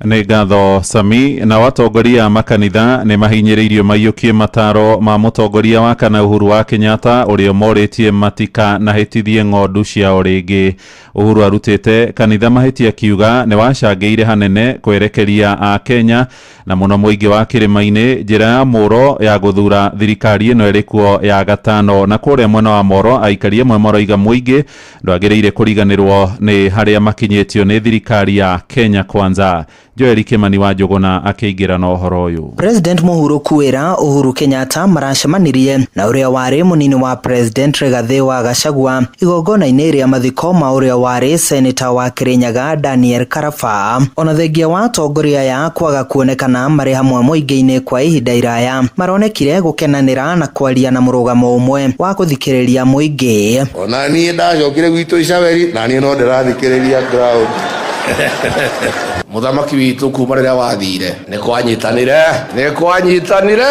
Nĩ ngatho Sami. Na watongoria makanitha nĩ mahinyĩrĩirio maiyũkie mataro ma mũtongoria wa kana Uhuru wa Kenyatta ũrĩa morĩtie matikanahĩtithie ng'ondu ciao rĩngĩ. Uhuru arutĩte kanitha mahĩtia akiuga nĩ wacangĩire hanene kwerekeria a Kenya na mũno mũingĩ wa kĩrĩma-inĩ njĩra ya mũro ya gũthura thirikari ĩno ĩrĩ kuo ya gatano. Na kũrĩa mwena wa Moro aikari amwe maroiga mũingĩ ndwagĩrĩire kũriganĩrwo nĩ harĩa makinyĩtio nĩ thirikari ya Kenya Kwanza. Joel Kimani wa Njũgũna akĩingĩra na ũhoro ũyũ. President mũhurũku wĩra Uhuru Kenyatta maracemanirie na ũrĩa warĩ mũnini wa President Rigathĩ wa Gachagua igongona-inĩ rĩa mathiko ma ũrĩa warĩ Senator wa Kirinyaga Daniel Karaba. Ona thengia wa atongoria aya kwaga kuonekana marĩ hamwe mũingĩ-inĩ kwa ihinda iraya, maronekire gũkenanĩra na kwaria na mũrũgamo ũmwe wa gũthikĩrĩria mũingĩ. Ona niĩ ndacokire gwitũ Icaweri na niĩ no ndĩrathikĩrĩria ground. Mũthamaki witũ kuma rĩrĩa wathire nĩ kwanyitanire, nĩ kwanyitanire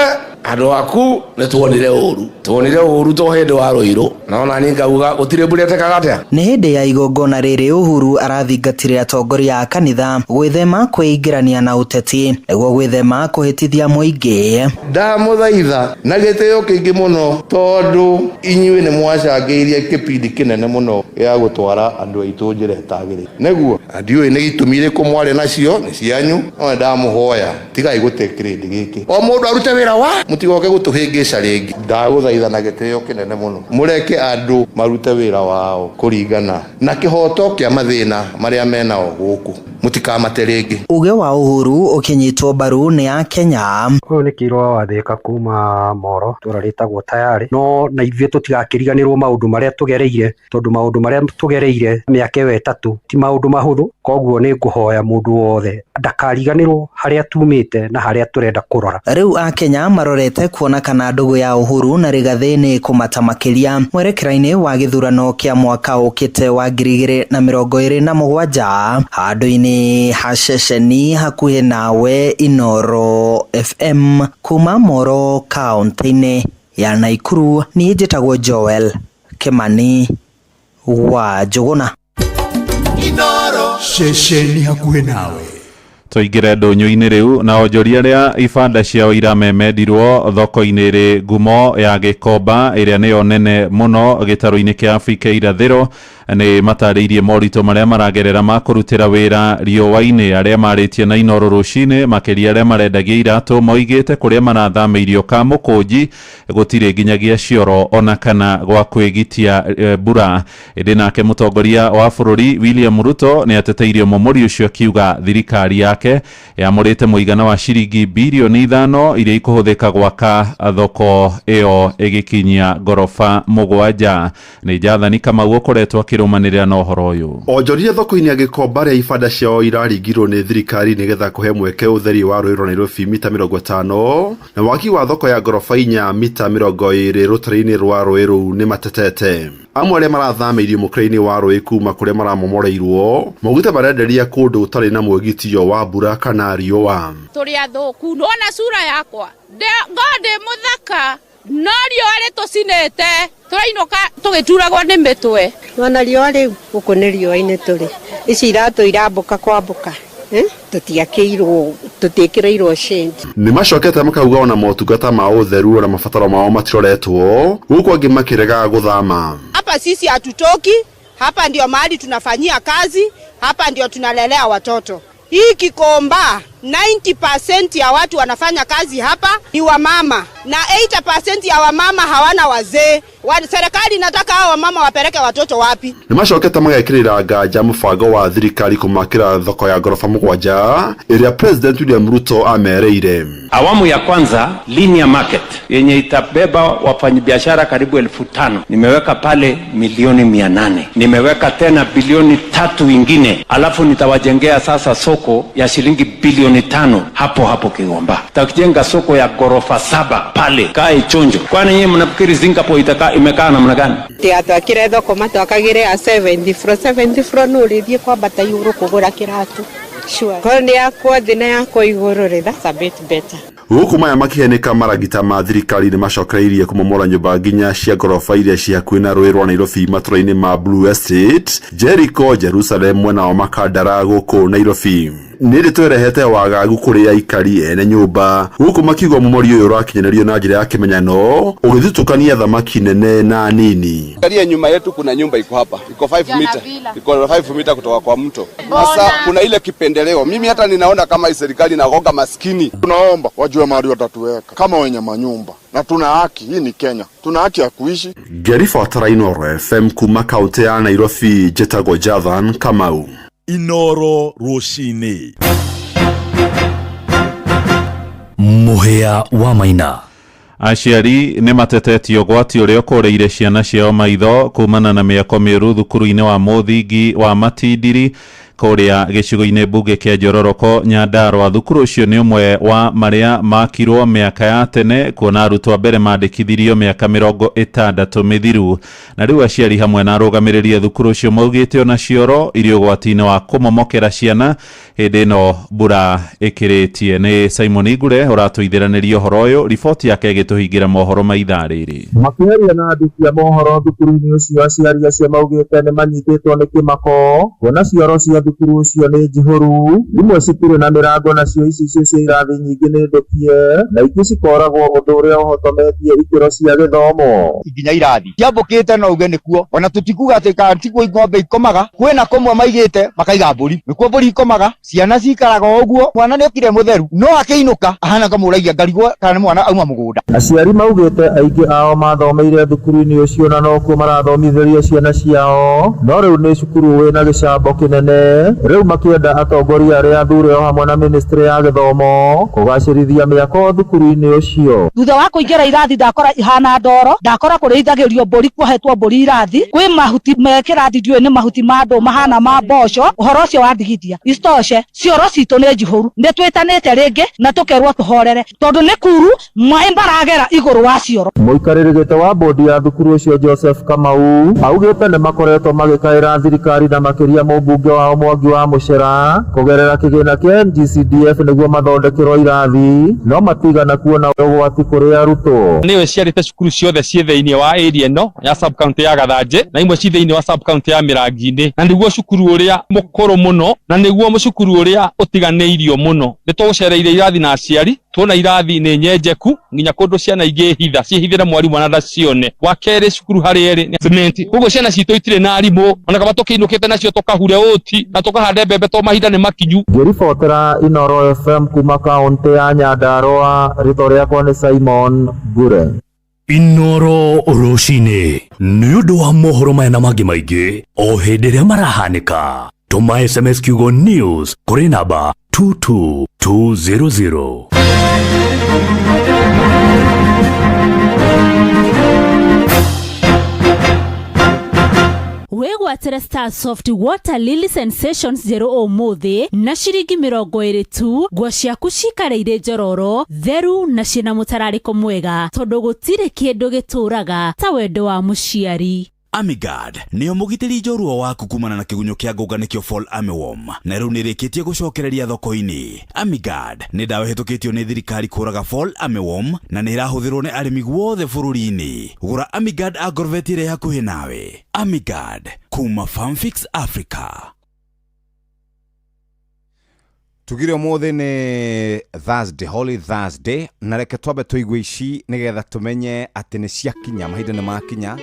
andũ aku nĩ tuonire ũru, tuonire ũru to hĩndĩ wa Rũirũ. No nani ngauga gũtirĩ mbura ĩtekaga atĩa. Nĩ hĩndĩ ya igongona rĩrĩ Uhuru arathingatire atongoria a kanitha gwĩthema kwĩingĩrania na ũteti nĩguo gwĩthema kũhĩtithia mũingĩ. Ndamũthaitha na gĩtĩo kĩingĩ mũno tondũ inyuĩ nĩ mwacangĩirie kĩbindi kĩnene mũno gĩa gũtwara andũ aitũ njĩra ĩtagĩrĩire. Nĩguo ndiũĩ nĩ itũmi irĩkũ mwarĩ nacio nĩ cianyu, no ndamũhoya tigai gũte kĩrĩndĩ gĩkĩ. O mũndũ arute wĩra wa Mũtigoke gũtũhĩngĩca rĩngĩ. Ndagũthaitha na gĩtĩo kĩnene mũno mũreke andũ marute wĩra wao kũringana na kĩhoto kĩa mathĩna marĩa menao gũkũ. Mũtikamate rĩngĩ. Uge wa Uhuru ũkĩnyitwo mbaru nĩ Akenya. Ũyũ nĩ Kĩirwa wa Thĩka kuma Moro, itũra rĩtagwo Tayarĩ. No na ithuĩ tũtigakĩriganĩrwo maũndũ marĩa tũgereire, tondũ maũndũ marĩa tũgereire mĩaka ĩyo ĩtatũ ti maũndũ mahũthũ. Koguo nĩ ngũhoya mũndũ wothe ndakariganĩrwo harĩa tumĩte na harĩa tũrenda kũrora. Rĩu Akenya marorete kuona kana ndũgũ ya Uhuru na Rigathĩ nĩ ĩkũmata makĩria mwerekera-inĩ wa gĩthurano kĩa mwaka ũkĩte wa 2027 handũ-inĩ ha ceceni hakuhĩ nawe Inooro FM kuma Moro kaũntĩ-inĩ ya Naikuru. Niĩ njĩtagwo Joel Kimani wa Njũgũna. Ceceni hakuhĩ nawe. Tũingĩre ndũnyũ-inĩ rĩu na onjoria arĩa ibanda ciao iramemendirwo thoko-inĩ ĩrĩ ngumo ya Gĩkomba ĩrĩa nĩyo nene mũno gĩtarũ-inĩ kĩa Afrika irathĩro nĩ matarĩirie moritũ marĩa maragerera ma kũrutĩra wĩra riũa-inĩ. Arĩa marĩtie na Inooro rũcinĩ makĩria arĩa marendagia iratũ moigĩte kũrĩa marathamĩirio Kamũkũnji gũtirĩ nginyagia cioro ona kana gwa kwĩgitia mbura. Ĩndĩ nake mũtongoria wa bũrũri William Ruto nĩ ateteirie mũmũri ũcio akiuga thirikari yake yamũrĩte mũigana wa ciringi birioni 5 iria ikũhũthĩka gwaka thoko ĩyo ĩgĩkinyia ngoroba 7. Nĩ Jathani Kamau ũkoretwo akĩrũmanĩrĩra na ũhoro ũyũ. Onjoria thoko-inĩ ya Gĩkomba arĩa ibanda ciao iraringirwo nĩ thirikari nĩgetha kũhe mweke ũtheri wa rũĩ rwa Nairobi mita 50 na waki wa thoko ya ngoroba 4 mita 20 rũtere-inĩ rwa rũĩ rũu nĩ matetete. Amwe arĩa marathamĩirio mũkĩra-inĩ wa rũĩ kuma kũrĩa maramomoreirwo maugĩte marenderia kũndũ gũtarĩ na mwĩgitio wa mbura kana riũa. Tũrĩ athũku, nĩwona sura yakwa ngo ndĩ mũthaka no riũa rĩtũcinĩte tũrainũka tũgĩturagwo nĩ mĩtwe. Nĩwona riũa rĩu gũkũ nĩ riũa-inĩ tũrĩ, ici iratũ irambũka kwambũka, tũtiakĩirwo, tũtiĩkĩrĩirwo shade. Nĩ macokete makauga ona motungata ma ũtheru ona mabataro mao matiroretwo gũkũ angĩ makĩregaga gũthama. Hapa sisi hatutoki, hapa ndio mahali tunafanyia kazi, hapa ndio tunalelea watoto. Hii Gikomba 90% ya watu wanafanya kazi hapa ni wamama na 80% ya wamama hawana wazee. Serikali inataka hao wamama wapeleke watoto wapi? Nĩ macokete magekĩrĩra nganja mũbango wa thirikari kũmakĩra thoko ya ngoroba 7 ĩrĩa President William Ruto amereire. Awamu ya kwanza linear market yenye itabeba wafanyabiashara karibu 5,000, nimeweka pale milioni 800, nimeweka tena bilioni 3 ingine, alafu nitawajengea sasa soko ya shilingi bilioni 5 hapo hapo Kigomba. Tutajenga soko ya gorofa 7 pale kae chonjo. Kwani nyinyi mnafikiri Singapore itakaa imekaa namna gani? Tiatwakire thoko matwakagire ya 70 floor, 70 floor no rithie kwambata igũrũ kũgũra kĩratũ. Sure. Korwo nĩ yakwo thĩ na yakwo igũrũ rĩ, that's a bit better. Gũkũ maya makĩhenĩka maragita ma thirikari nĩ macokereirie kũmomora nyũmba nginya cia ngoroba iria ci hakuhĩ na rũĩ rwa Nairobi matũra-inĩ ma Blue Estate, Jericho, Jerusalem mwena wa Makandara gũkũ Nairobi. Nĩ rĩ twerehete wagagu kũrĩ aikari ene nyũmba gũkũ makiuga mũmori ũyũ ũrakinyanĩrio na njĩra ya kĩmenyano ũgĩthutũkania thamaki nene na nini. Angalia nyuma yetu kuna nyumba iko hapa, iko 5 mita, iko 5 mita kutoka kwa mto. Sasa kuna ile kipendeleo. Mimi hata ninaona kama hii serikali inagonga maskini. Tunaomba wajue mahali watatuweka kama wenye manyumba, na tuna haki, hii ni Kenya, tuna haki ya kuishi. Ngĩribotera Inooro FM kuma kaunti ya Nairobi, njĩtagwo Jathan Kamau. Inooro rũcinĩ. Mũhĩa wa Maina. Aciari nĩ matetetio ũgwati ũrĩa ũkũrĩire ciana ciao maitho kumana na mĩako mĩũru thukuru-inĩ wa mũthingi wa Matindiri kũrĩa gĩcigo-inĩ mbunge kĩa Njororoko Nyandarua. Thukuru ũcio nĩ ũmwe wa marĩa makirwo mĩaka ya tene kuona arutwo a mbere mandĩkithirio mĩaka 60 mĩthiru, na rĩu aciari hamwe na arũgamĩrĩri a thukuru ũcio maugĩte ona cioro irĩ ũgwati-inĩ wa kũmomokera ciana hĩndĩ ĩno mbura ĩkĩrĩtie. Nĩ Simon Igure ũratũithĩranĩria ũhoro ũyũ, riboti yake ĩgĩtũhingĩra mohoro ma ithaa rĩrĩ. Makĩaria na andũ cia mohoro thukuru-inĩ ũcio, aciari acio maugĩte nĩ manyitĩtwo nĩ kĩmako kuona cioro cia Thukuru ũcio nĩ njihũru, imwe citirĩ na mĩrango nacio icicio cia irathi nyingĩ nĩ ndũkie na ingĩ cikoragwo ũndũ ũrĩa ũhotometie ikĩro cia gĩthomo. Nginya irathi ciambũkĩte no uge nĩkuo ona tũtikuga atĩ kana tikuo ng'ombe ikomaga, kwĩna kũmwe maigĩte makaiga mbũri, nĩkuo mbũri ikomaga, ciana cikaraga o ũguo. Mwana nĩ okire mũtheru no akĩinũka ahana kamũragia ngarigwo kana nĩ mwana auma mũgũnda. Aciari maugĩte aingĩ ao mathomeire thukuru-inĩ ũcio na nokuo marathomithĩria ciana ciao, no rĩu nĩ cukuru wĩna gĩcambo kĩnene. Rĩu makĩenda atongoria arĩa athure o hamwe na ministry ya gĩthomo kũgacĩrithia mĩako thukuru-inĩ ũcio. Thutha wa kũingĩra irathi ndakora ihana ndoro, ndakora kũrĩithagĩrio mbũri, kuohetwo mbũri irathi, kwĩ mahuti me kĩrathi ndiũĩ nĩ mahuti ma andũ mahana ma mboco. Ũhoro ũcio wandigithia. Isitoshe cioro citũ nĩ njihũru, nĩ twĩtanĩte rĩngĩ na tũkerwo tũhorere tondũ nĩ kuru maĩ maragera igũrũ wa cioro. Mũikarĩri gĩtĩ wa bodi ya thukuru ũcio Joseph Kamau augĩte nĩ makoretwo magĩkaĩra thirikari na makĩria mũmbunge wao Mwangi wa Mũcera kũgerera kĩgĩna kĩa NGCDF nĩguo mathondekerwo irathi, no matigana kuona ũgwati kũrĩ arutwo. Nĩwe ciarĩte cukuru ciothe ciĩ thĩinĩ wa area ĩno ya sub county ya Gathanjĩ na imwe ciĩ thĩinĩ wa sub county ya Mĩrangi-inĩ, na nĩguo cukuru ũrĩa mũkũrũ mũno na nĩguo cukuru ũrĩa ũtiganĩirio mũno. Nĩ tũgũcereire irathi na aciari, tuona irathi nĩ nyenjeku nginya kũndũ ciana ingĩhitha ciĩhithĩre mwarimũ ona ndacione. Wa kerĩ cukuru harĩa ĩrĩ nĩ cement, koguo ciana citũ itirĩ na arimũ, ona kaba tũkĩinũkĩte nacio tũkahure ũti na tũkahande mbembe to mahinda nĩ makinyu. Ngĩribotera Inooro FM kuma kaũntĩ ya Nyandarua, rĩtwa rĩakwa nĩ Simon Ngure. Inooro rũcinĩ nĩ ũndũ wa mohoro maya na mangĩ maingĩ o hĩndĩ ĩrĩa marahanĩka. Tũma SMS kiugo news kũrĩ namba 22200. Wĩgwatĩre Starsoft Water Lily Sensations njerũ ũmũthĩ na ciringi 20 tu, nguo ciaku cikare irĩ njororo, theru na ciĩna mũtararĩko mwega tondũ gũtirĩ kĩndũ gĩtũraga ta wendo wa mũciari. Amigard nĩyo mũgitĩri njorua waku kumana na kĩgunyũ kĩa ngũnga nĩkĩo Fall Armyworm, na rĩu nĩrĩkĩtie gũcokereria thoko-inĩ. Amigard nĩ ndawa ĩhĩtũkĩtio nĩ thirikari kũraga Fall Armyworm na nĩ ĩrahũthĩrwo nĩ arĩmi guothe bũrũri-inĩ. Gũra Amigard Agrovet ĩrĩa hakuhĩ nawe. Amigard kuma Farmfix Africa. Tugire ũmũthĩ nĩ Thursday, Holy Thursday, na reke twambe tũigue ici nĩgetha tũmenye atĩ nĩ ciakinya, mahinda nĩ makinya.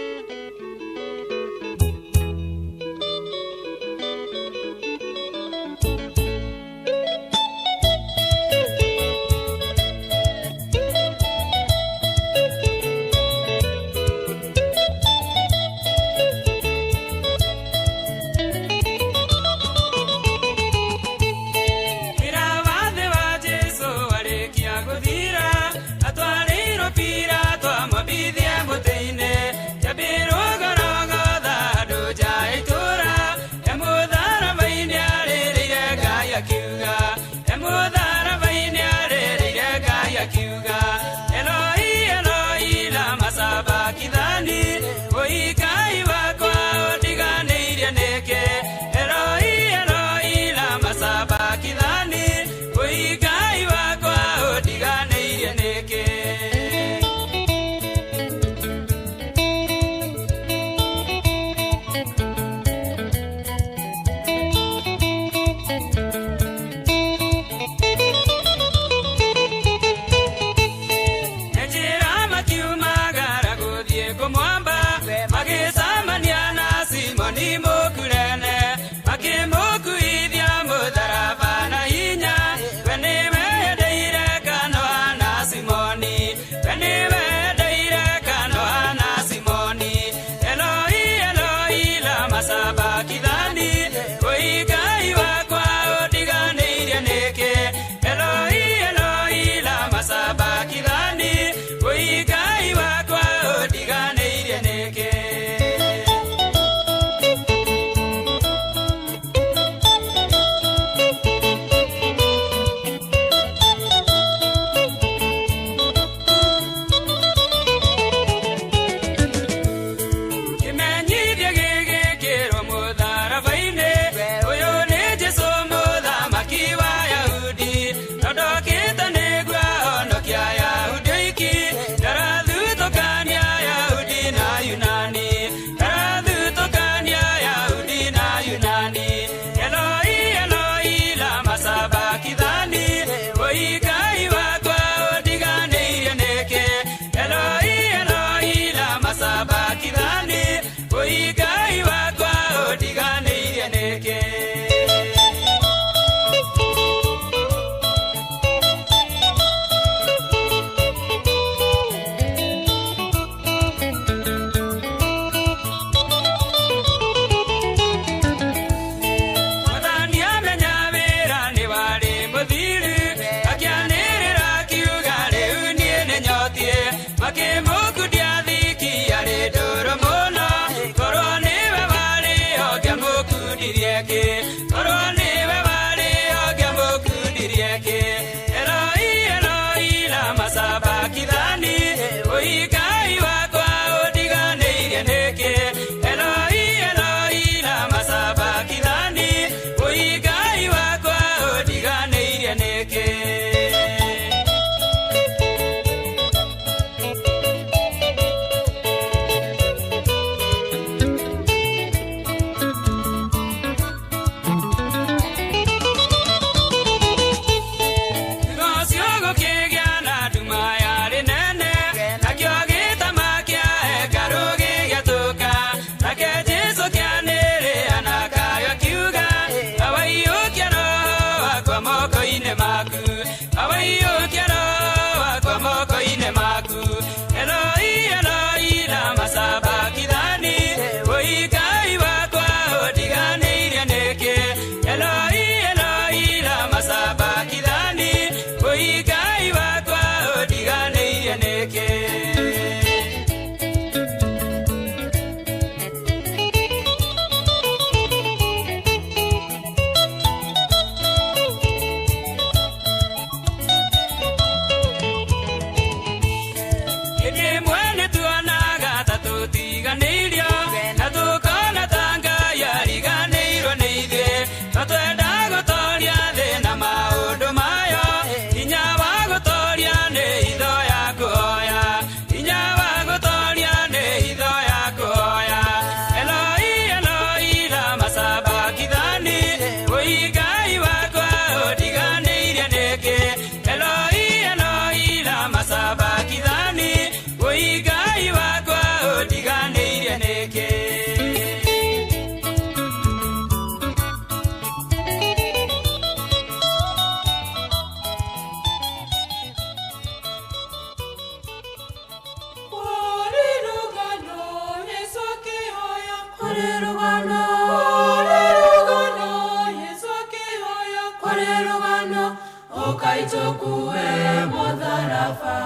tũkue mũtharaba,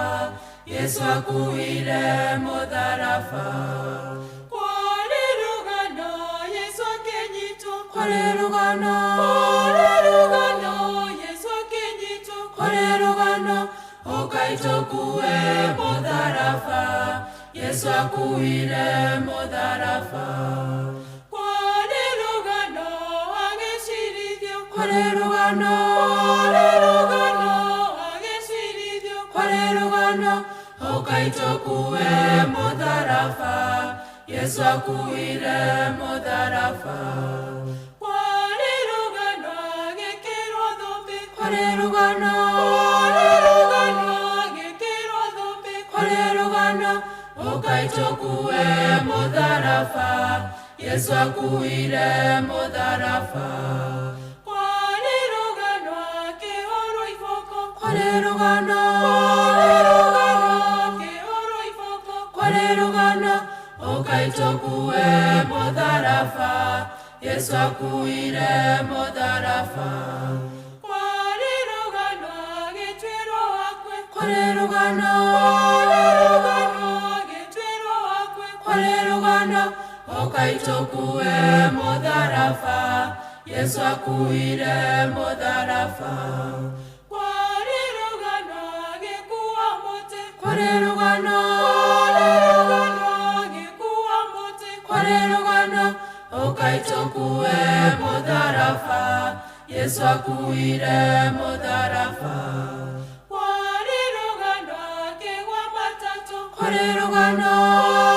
Yesu akuire mũtharaba. Kwarĩ rũgano Yesu akĩnyitwo, kwarĩ rũgano, kwarĩ rũgano Yesu akĩnyitwo, kwarĩ rũgano ũkai tũkue mũtharaba, Yesu akuire mũtharaba. Kwarĩ rũgano agĩcirithio, kwarĩ rũgano, kwarĩ rũgano agĩcirithio, kwarĩ rũgano ũkai tũkue mũtharaba, Yesu akuire mũtharaba. Kwarĩ rũgano agĩkĩrwo thũmbĩ, kwarĩ rũgano, kwarĩ rũgano agĩkĩrwo thũmbĩ, kwarĩ rũgano ũkai tũkue mũtharaba, Yesu akuire mũtharaba. Kwarĩ rũgano akĩhũrwo iboko, kwarĩ rũgano, kwarĩ rũgano akĩhũrwo iboko, kwarĩ rũgano ũkai tũkue mũtharaba, Yesu akuire mũtharaba. Kwarĩ rũgano agĩtuĩrwo akue, kwarĩ rũgano, kwarĩ rũgano agĩtuĩrwo akue, kwarĩ rũgano ũkai tũkue mũtharaba, Yesu akuire mũtharaba. Kwarĩ rũgano agĩkua mũtĩ, kwarĩ rũgano, kwarĩ rũgano agĩkua mũtĩ, kwarĩ rũgano ũkai tũkue mũtharaba, Yesu akuire mũtharaba. Kwarĩ rũgano akĩgwa matatũ, kwarĩ rũgano,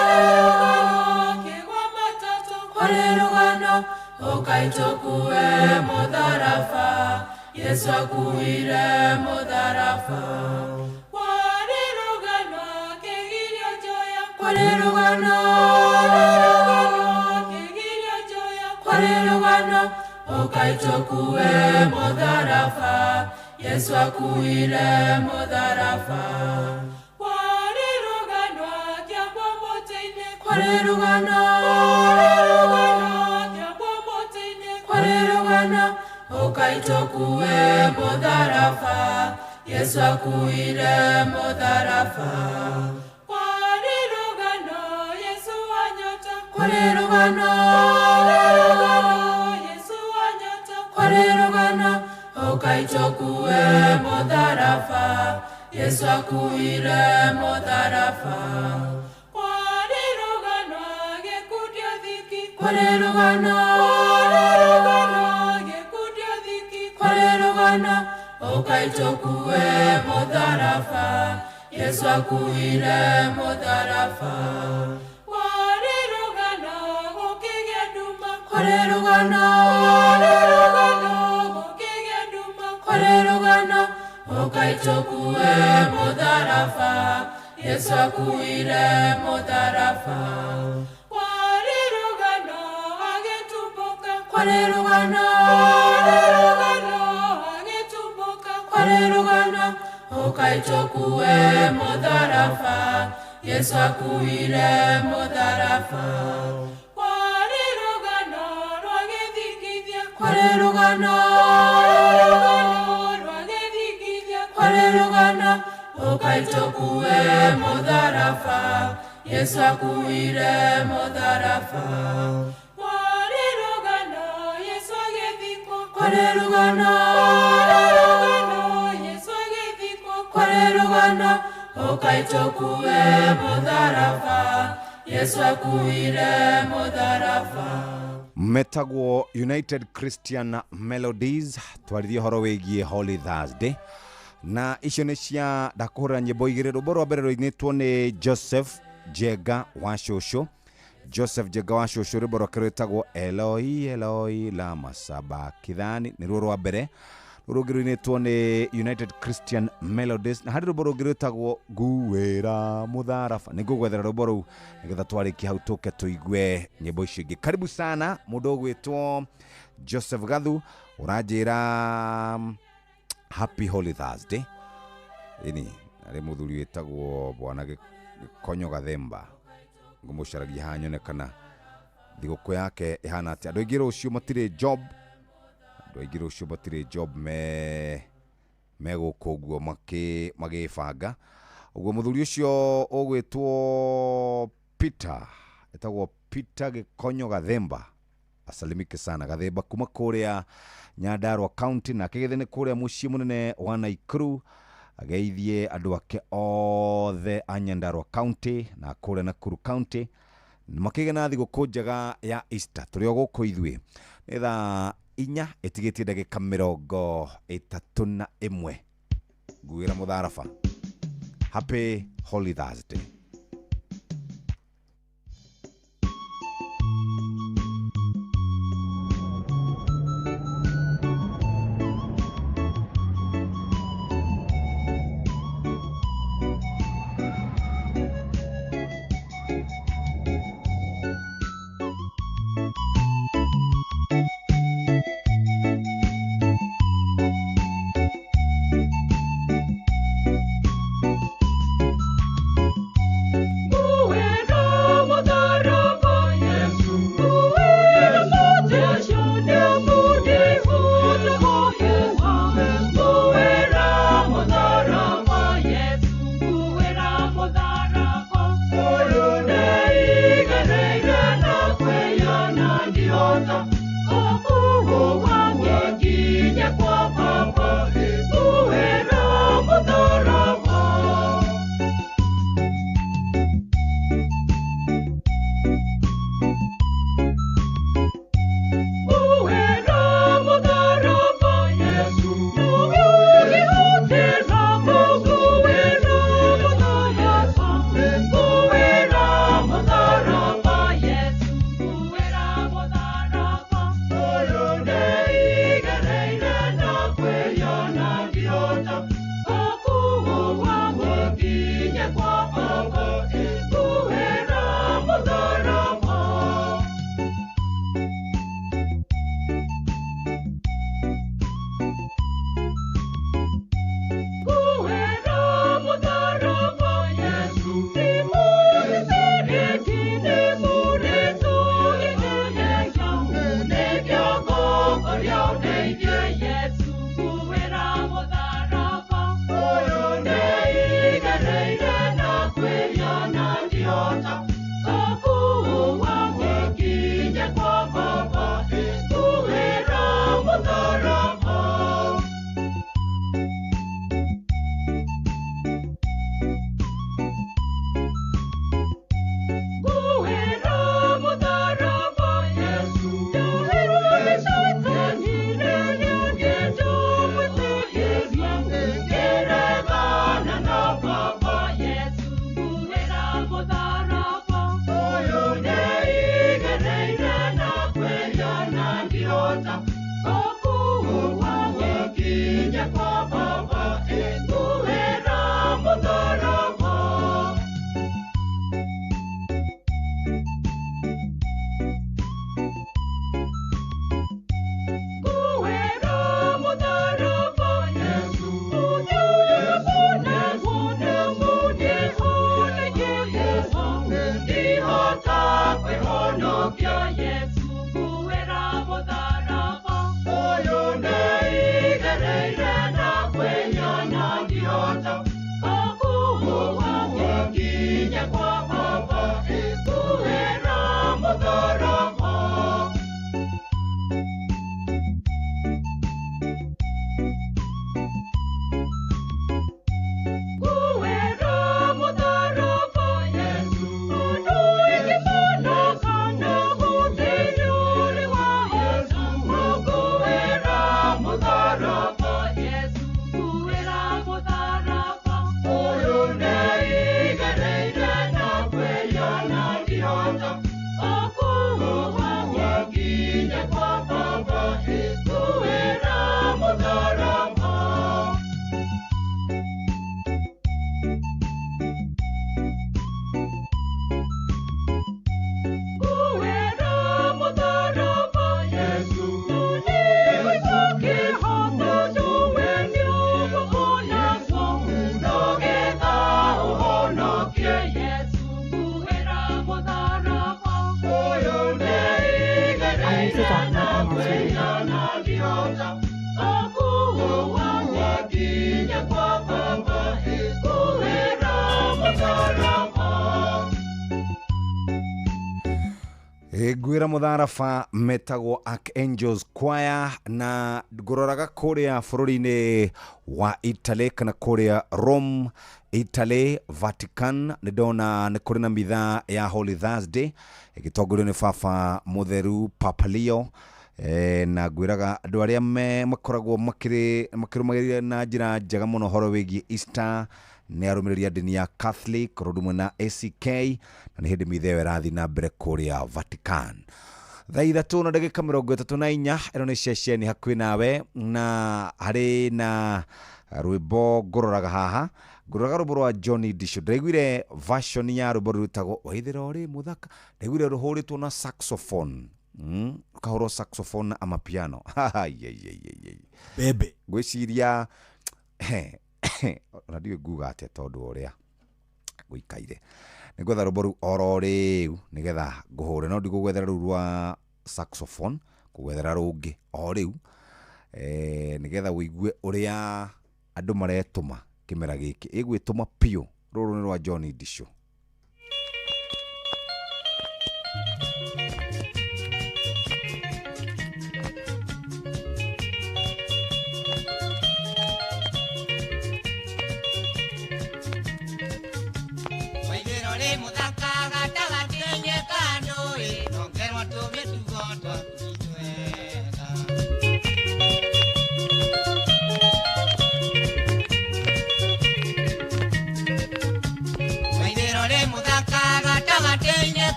kwarĩ rũgano akĩgwa matatũ, kwarĩ rũgano ũkai tũkue mũtharaba, Yesu akuire mũtharaba. Kwarĩ rũgano akĩgirio njoya, kwarĩ rũgano, kwarĩ rũgano akĩgirio njoya, kwarĩ rũgano ũkai tũkue mũtharaba, Yesu akuire mũtharaba. Kwarĩ rũgano akĩambwo mũtĩ-inĩ, kwarĩ rũgano, kwarĩ rũgano akĩambwo mũtĩ-inĩ, kwarĩ rũgano ũkai tũkue mũtharaba, Yesu akuire mũtharaba. Kwarĩ rũgano Yesu anyota, kwarĩ rũgano, kwarĩ rũgano Yesu anyota, kwarĩ rũgano ũkai tũkue mũtharaba, Yesu akuire mũtharaba. Kwarĩ rũgano agĩkundio thiki, kwarĩ rũgano, kwarĩ rũgano agĩkundio thiki, kwarĩ rũgano ũkai tũkue mũtharaba, Yesu akuire mũtharaba. Kwarĩ rũgano gũkĩgĩa nduma, kwarĩ rũgano, kwarĩ rũgano gũkĩgĩa nduma, kwarĩ rũgano ũkai tũkue mũtharaba, Yesu akuire mũtharaba. Kwarĩ rũgano agĩtumbũka, kwarĩ rũgano, kwarĩ rũgano agĩtumbũka, kwarĩ rũgano ũkai tũkue mũtharaba, Yesu akuire mũtharaba. Kwarĩ rũgano rwagĩthingithia, kwarĩ rũgano, kwarĩ rũgano rwagĩthingithia, kwarĩ rũgano ũkai tũkue mũtharaba, Yesu akuire mũtharaba. Kwarĩ rũgano Yesu agĩthikwo, kwarĩ rũgano, kwarĩ rũgano Yesu agĩthikwo, kwarĩ rũgano ũkai tũkue mũtharaba, Yesu akuire mũtharaba. Metagwo United Christian Melodies, twarithie ũhoro wĩgiĩ Holy Thursday, na icio nĩ cia ndakũhũrĩra nyĩmbo igĩrĩ. Rwĩmbo rwa mbere rũinĩtwo nĩ Joseph Jenga wa Cũcũ, Joseph Jenga wa Cũcũ, rwĩmbo rwake rwĩtagwo Eloi Eloi lama sabakithani, nĩruo rwa mbere. Rũrũ rũngĩ rũinĩtwo nĩ United Christian Melodies, na harĩ rwĩmbo rũngĩ rwĩtagwo Nguĩra Mũtharaba. Nĩ ngũgwethera rwĩmbo rũu nĩgetha twarĩkia hau tũke tũigue nyĩmbo icio ingĩ. Karibu sana mũndũ ũgwĩtwo Joseph Gathu, ũranjĩra Happy Holy Thursday. Ĩni arĩ mũthuri wĩtagwo Bwana Gĩkonyo Gathemba, ngũmũcaragia haha nyone kana thigũkũ yake ĩhana atĩa. Andũ aingĩ rũciũ matirĩ job, andũ aingĩ rũciũ matirĩ job, me Megũkũ ũguo magĩbanga ũguo. Mũthuri ũcio ũgwĩtwo Peter, etagwo Peter Gĩkonyo Gathemba, asalimike sana Gathemba kuma kũrĩa Nyandarua County, nake gĩthĩ nĩ kũrĩa mũciĩ mũnene wa Nakuru. Ageithie andũ ake othe a Nyandarua County na kũrĩa Nakuru County, makĩgĩa na thigũkũ njega ya Easter. Tũrĩ o gũkũ ithuĩ. Nĩ thaa 4 ĩtigĩtie ndagĩka 31. Nguĩra mũtharaba. Happy Holy Thursday. I use the document and Ngwĩra mũtharaba metagwo Archangels Choir, na ngũroraga kũrĩa bũrũri-inĩ wa Italy kana kũrĩa Rome, Italy, Vatican, nĩ ndona nĩ kũrĩ na mitha ya Holy Thursday ĩgĩtongorio nĩ baba mũtheru Papa Leo. Na ngwĩraga andũ arĩa makoragwo makĩrũmagĩrĩra na njĩra njega mũno ũhoro wĩgiĩ Easter nĩ arũmĩrĩri a ndini ya Catholic ũndũ ũmwe na ACK, na nĩ hĩndĩ mitha ĩyo ĩrathiĩ na mbere kũrĩa Vatican. Thaa 3:34, ĩno nĩ ceceni hakuhĩ nawe, na harĩ na rwĩmbo ngũroraga haha, ngũroraga rwĩmbo rwa Johnny Disho. Ndaiguire version ya rwĩmbo rwĩtagwo Waithĩra ũrĩ mũthaka, ndaiguire rũhũrĩtwo na saxophone, rũkahũrwo saxophone na amapiano. Bebe ngwĩciria ona ndiũĩ nguga atĩa tondũ ũrĩa gũikaire. Nĩ ngwetha rwĩmbo rũu oro rĩu nĩgetha ngũhũre, no ndigũgwethera rũu rwa saxophone, ngũgwethera rũngĩ o rĩu, nĩgetha ũigue ũrĩa andũ maretũma kĩmera gĩkĩ. Ĩgwĩtũma piũ. Rũrũ nĩ rwa Johnny Disho.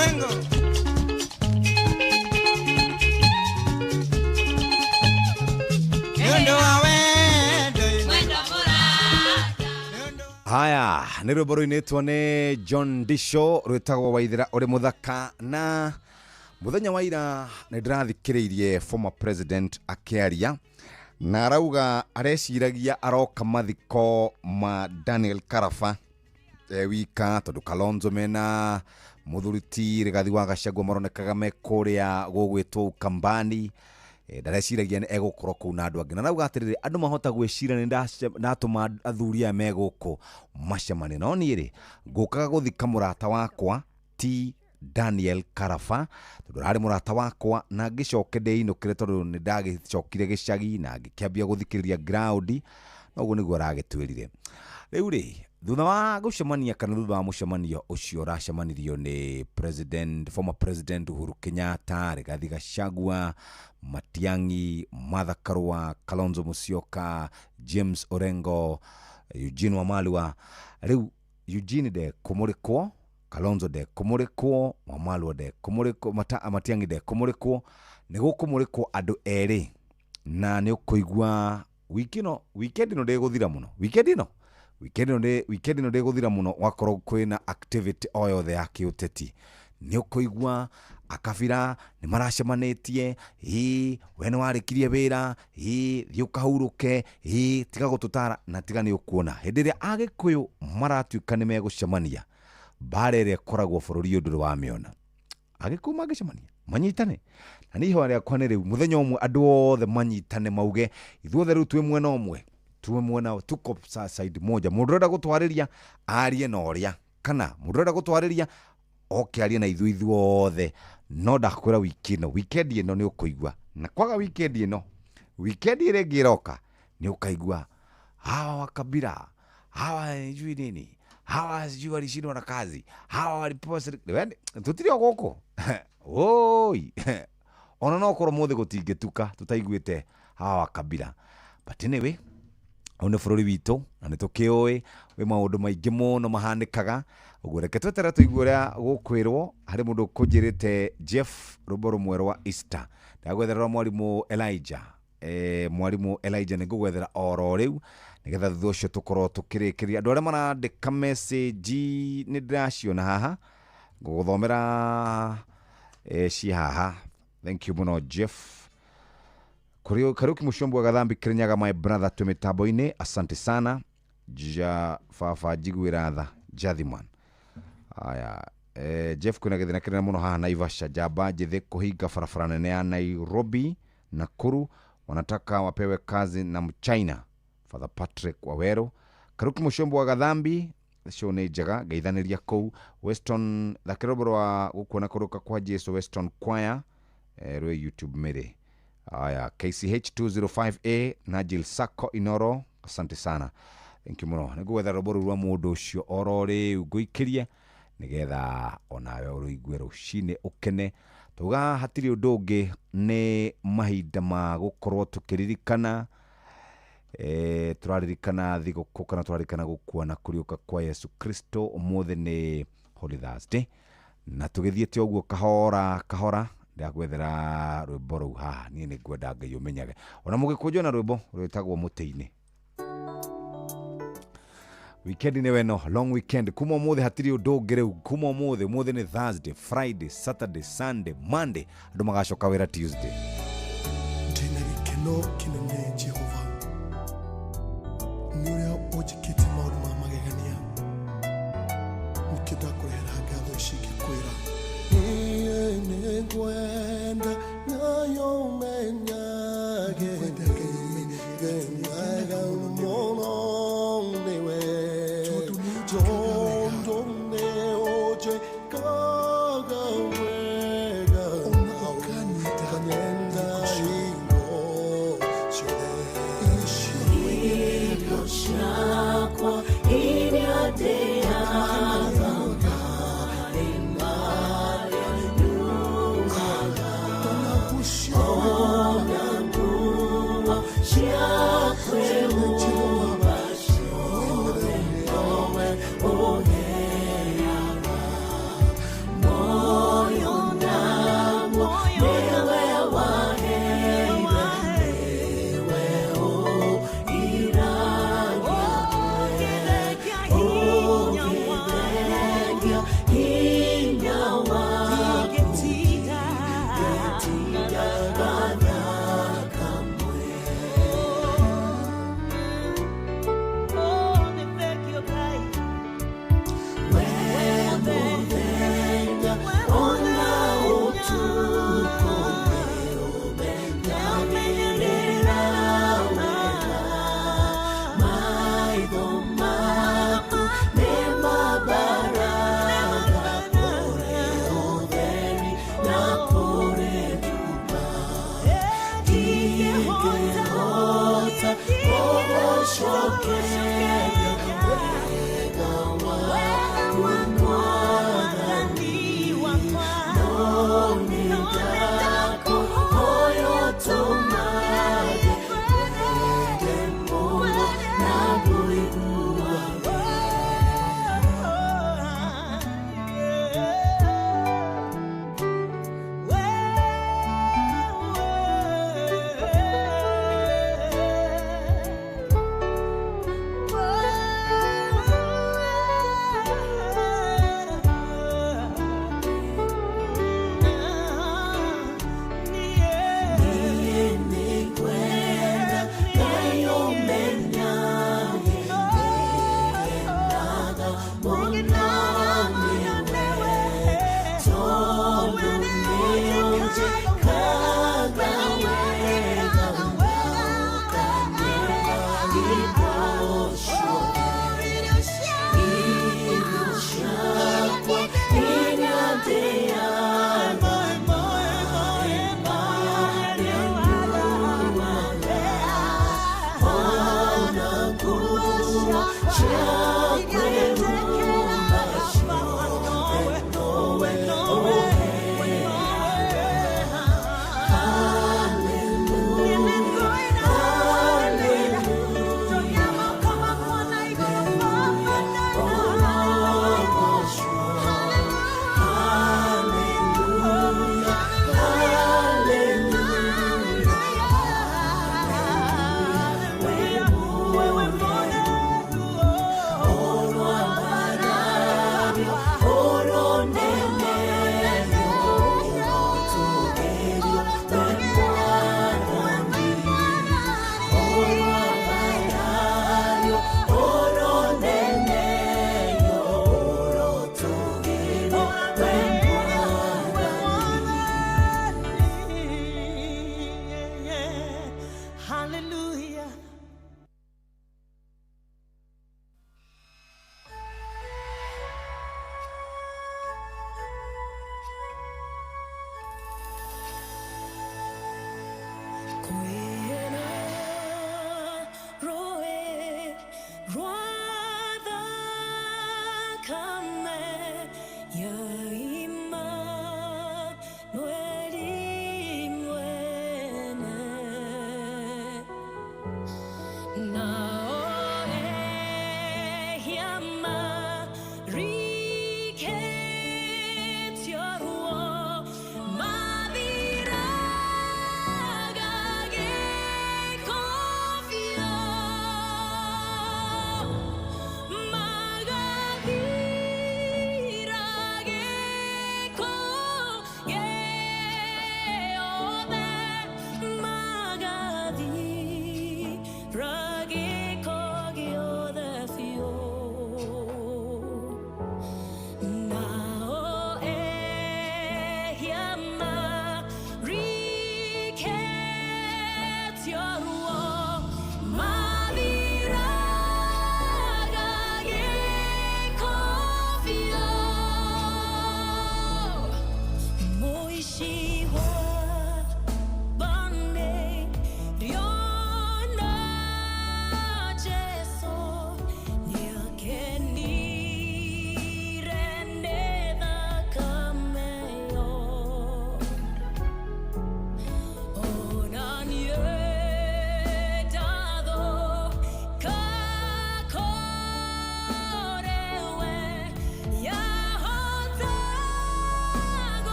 Orengo. Haya, nä rwä mbo rå inätwo nä John Disho rwätagwo Waithera å rä må thaka. Na mũthenya wa ira nä ndä rathikä rä irie former president akĩaria na arauga areciragia aroka mathiko ma Daniel Karaba e wika tondũ Kalonzo mena mũthuri ti Rigathi wa Gachagua maronekaga me kũrĩa gũgwĩtwo Ukambani. Ndareciragia nĩ egũkorwo kũu na andũ angĩ, na rauga atĩrĩrĩ, andũ mahota gwĩciria nĩ ndatũma athuri aya me gũkũ macemanie, no niĩ rĩ ngũkaga gũthika mũrata wakwa ti Daniel Karaba tondũ ararĩ mũrata wakwa, na ngĩcoke ndĩinũkĩre tondũ nĩ ndagĩcokire gĩcagi na ngĩkĩambia gũthikĩrĩria ground, na ũguo nĩguo aragĩtwĩrire. Rĩu rĩ, thutha wa gũcemania kana thutha wa mũcemanio ũcio ũracemanirio nĩ president, former president Uhuru Kenyatta, Rigathi Gachagua, Matiang'i, Martha Karua, Kalonzo Musyoka, James Orengo, Eugene Wamalwa. Rĩu Eugene ndekũmũrĩkwo, Kalonzo ndekũmũrĩkwo, Wamalwa ndekũmũrĩkwo, Matiang'i ndekũmũrĩkwo, nĩ gũkũmũrĩkwo andũ erĩ, na nĩ ũkũigua wiki ĩno, weekend ĩno ndĩgũthira mũno, weekend ĩno weekend ĩno ndĩgũthira mũno wakorwo kwĩna activity o yothe ya kĩũteti. Nĩ ũkũigua akabira nĩ maracemanĩtie, ĩ we nĩ warĩkirie wĩra, ĩ thiĩ ũkahurũke, ĩ tiga gũtũtara, na tiga nĩ ũkuona hĩndĩ ĩrĩa agĩkũyũ maratuĩka nĩ megũcemania, mbara ĩrĩa ĩkoragwo bũrũri ũyũ ndũrĩ wamĩona. Agĩkũyũ mangĩcemania manyitane, na nĩ ihoya rĩakwa nĩ rĩu mũthenya ũmwe andũ othe manyitane mauge ithuothe rĩu twĩ mwena ũmwe, tuwe mwena, tuko side moja. Mũndũ ũrenda gũtwarĩria arie na ũrĩa, kana mũndũ ũrenda gũtwarĩria oke arie na ithuĩ ithuothe. No ndakwĩra wiki ĩno, weekend ĩno nĩ ũkũigua, na kwaga weekend ĩno, weekend ĩrĩa ĩngĩ ĩroka nĩ ũkaigua hawa wa kabila, hawa sijui nini, hawa sijui walishindwa na kazi, hawa walipewa serikali. Tũtirĩ o gũkũ oi ona no korwo mũthĩ gũtingĩtuka tũtaiguĩte hawa wa kabila. But anyway, ũyũ nĩ bũrũri witũ na nĩ tũkĩũĩ wĩ maũndũ maingĩ mũno mahanĩkaga. Ũguo reke tweterere tũigue ũrĩa gũkwĩrwo. Harĩ mũndũ ũkũnjĩrĩte Jeff rwĩmbo rũmwe rwa Easter, ndagwetherera mwarimũ Elijah. Mwarimũ Elijah nĩ ngũgwethera oro rĩu nĩgetha thutha ũcio tũkorwo tũkĩrĩkĩria. Andũ arĩa marandĩka message nĩ ndĩraciona haha, ngũgũthomera ci haha. Thank you mũno Jeff. Kariuki Mushombo wa Gathambi Kirinyaga, my brother, twĩ mĩtambo-inĩ, asante sana. Ja baba njiguĩra tha Jathiman. Aya, Jeff kwĩna gĩthĩna kĩnene mũno haha Naivasha, njamba njĩthĩ kũhinga barabara nene ya Nairobi Nakuru, wanataka wapewe kazi na Mchina. Father Patrick Wawero. Kariuki Mushombo wa Gathambi, show nĩ njega, ngeithanĩria kũu Weston, thakĩra rwĩmbo rwa gũkuona kũrũka kwa Jesu Weston Choir, rwĩ YouTube mĩrĩ. Aya, KCH 205A Najil Sako Inoro, asante sana, thank you mũno. Nĩ ngũgwetha rwĩmbo rũu rwa mũndũ ũcio oro rĩu ngũikĩrie nĩgetha onawe ũrũigue rũcinĩ ũkene. Tuga hatirĩ ũndũ ũngĩ, nĩ mahinda ma gũkorwo tũkĩririkana, tũraririkana thigũkũ kana tũraririkana gũkua na kũriũka kwa Yesu Kristo. Ũmũthĩ nĩ Holy Thursday, na tũgĩthiĩte ũguo kahora kahora ndagwethera rwĩmbo rũu haha. Niĩ nĩ ngwenda Ngai ũmenyage ona mũgĩkũnjwo na rwĩmbo rwĩtagwo mũtĩ-inĩ. Weekend nĩ weno, long weekend kuma ũmũthĩ hatirĩ ũndũ ũngĩ rĩu. Kuma ũmũthĩ, ũmũthĩ nĩ Thursday, Friday, Saturday, Sunday, Monday, andũ magacoka wĩra Tuesday. Ndĩna gĩkeno kĩnene Jehova nĩ ũrĩa ũnjĩkĩte maũndũ ma magegania, nĩkĩo ndakũrehera ngatho ici ngĩkwĩra niĩ nĩngwenda nayo ũmenyage ngenaga mũno nĩwe, tondũ nĩ ũnjĩkaga wega ũkanyenda hingo ciothe. Irio ciakwa iria ndĩaga nĩ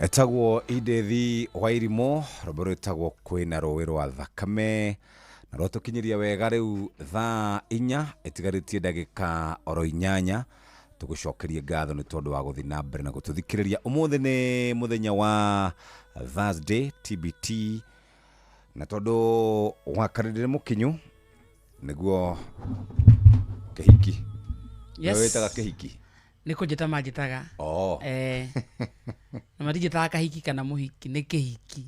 Etagwo Edith Wairimu, rwĩmbo rwĩtagwo kwĩna rũĩ rwa thakame, na rwatũkinyĩria wega rĩu thaa 4 ĩtigarĩtie ndagĩka oro 8. Tũgũcokerie ngatho nĩ tondũ wa gũthiĩ na mbere na gũtũthikĩrĩria. Ũmũthĩ nĩ mũthenya wa Thursday TBT, na tondũ wakarĩrĩre mũkinyu nĩguo kĩhiki. Yes. Nĩwe wĩtaga kĩhiki? Nĩ kũnjĩta manjĩtaga. Oh. Na matinjĩtaga kahiki kana mũhiki, nĩ kĩhiki.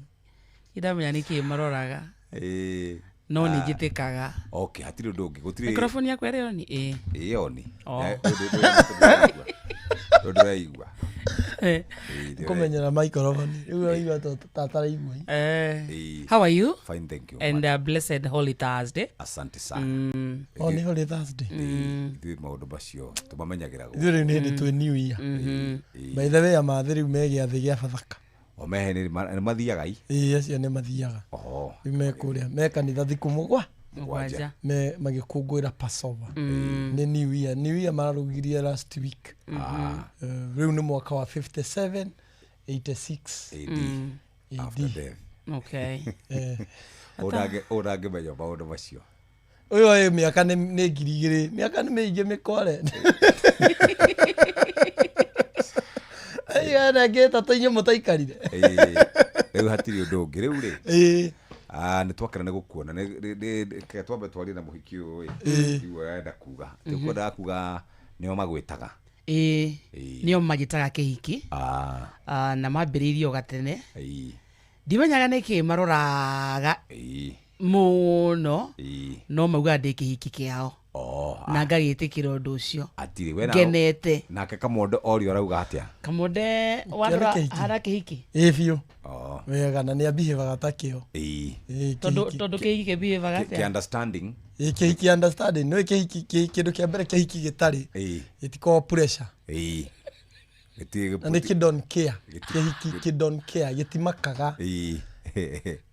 Ndamenya nĩ kĩĩ maroraga. No nĩ njĩtĩkaga. Okay, hatirĩ ũndũ ũngĩ, gũtirĩ. Microphone yakwa ĩrĩ on? Ĩĩ. Ĩĩ on. Oh. Ũndũ ndũraigua. Kũmenyera microphone. Rĩu ũraigua ta ataraigua. How are you? Fine, thank you. And blessed Holy Thursday. Asante sana. Oh, nĩ Holy Thursday. Ithuĩ maũndũ macio tũmamenyagĩra gũkũ. Ithuĩ rĩu nĩ hĩndĩ twĩ New Year. By the way, amathĩ rĩu me gĩathĩ gĩa Bathaka. O mehe nĩ mathiaga i? Ĩĩ, acio nĩ mathiaga. Oho. Rĩu me kũrĩa, me kanitha thikũ mũgwa. Mũgwanja. Me magĩkũngũĩra Passover. Nĩ New Year. New Year mararugire last week. Rĩu nĩ mwaka wa 57 86 AD. After death. Okay. Ũndangĩmenya maũndũ macio. Ũyũ ĩ mĩaka nĩ 2000, mĩaka nĩ mĩingĩ mĩkware. Igana ĩngĩ ĩtatũ inyuĩ mũtaikarire. Rĩu hatirĩ ũndũ ũngĩ rĩu rĩ. Ĩĩ. Ah, nĩ twakena nĩ gũkuona. Reke twambe twarie na mũhiki ũyũ ĩ. Rĩu arenda kuga. Tũkwendaga kuga nĩo magwĩtaga. Ĩĩ, nĩo manjĩtaga kĩhiki. Ah. Ah, na mambĩrĩirie o gatene. Ĩĩ. Ndimenyaga nĩkĩ maroraga Ĩĩ. mũno. Ĩĩ. No maugaga ndĩ kĩhiki kĩao. Oh, na ngagĩtĩkĩra ũndũ ũcio. Atirĩ we Ngenete. Nake Kamondo orio arauga atĩa? Kamonde warora hara kĩhiki. Ĩĩ biũ. Oh. Wega na nĩ ambihĩvaga ta kĩo. Ĩĩ. Ĩĩ, Tondũ kĩhiki. tondũ kĩhiki kĩbihĩvaga Kĩ atĩa? understanding. Ĩĩ, kĩhiki understanding nĩ kĩhiki kĩndũ kĩa mbere kĩhiki gĩtarĩ Ĩĩ. gĩtikoragwo pressure. Ĩĩ. Na nĩ kĩ don't care. Kĩhiki kĩ don't care gĩtimakaga. Ĩĩ.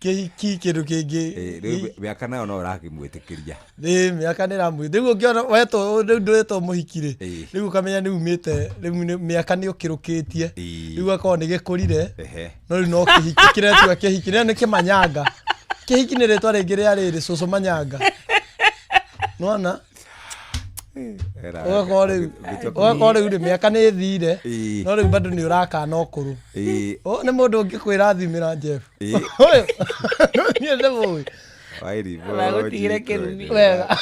Kĩhiki kĩndũ kĩngĩ. Rĩu mĩaka nayo no ũrakĩmwĩtĩkĩria. Ĩĩ mĩaka nĩ ĩramwĩ. Rĩu ũngĩona wetwo rĩu ndwetwo mũhiki rĩ. Rĩu ũkamenya nĩ umĩte rĩu mĩaka nĩ ũkĩrũkĩtie. Rĩu akorwo nĩ gĩkũrire. Ehe. No rĩu no kĩhiki kĩretua kĩhiki rĩo nĩ kĩmanyanga. Kĩhiki nĩ rĩtwa rĩngĩ rĩa rĩrĩ cũcũ manyanga. Nĩwona? Ũgakorwo rĩu ũgakorwo rĩu rĩ mĩaka nĩ ĩthire no rĩu bado nĩ ũrakana ũkũrũ. Ĩĩ. Ũyũ nĩ mũndũ ũngĩkwĩra thimĩra Jeff. Ĩĩ. Ũyũ niĩ ndĩmũĩ. Wairimu. Ndagũtigire kĩrumi. Wega.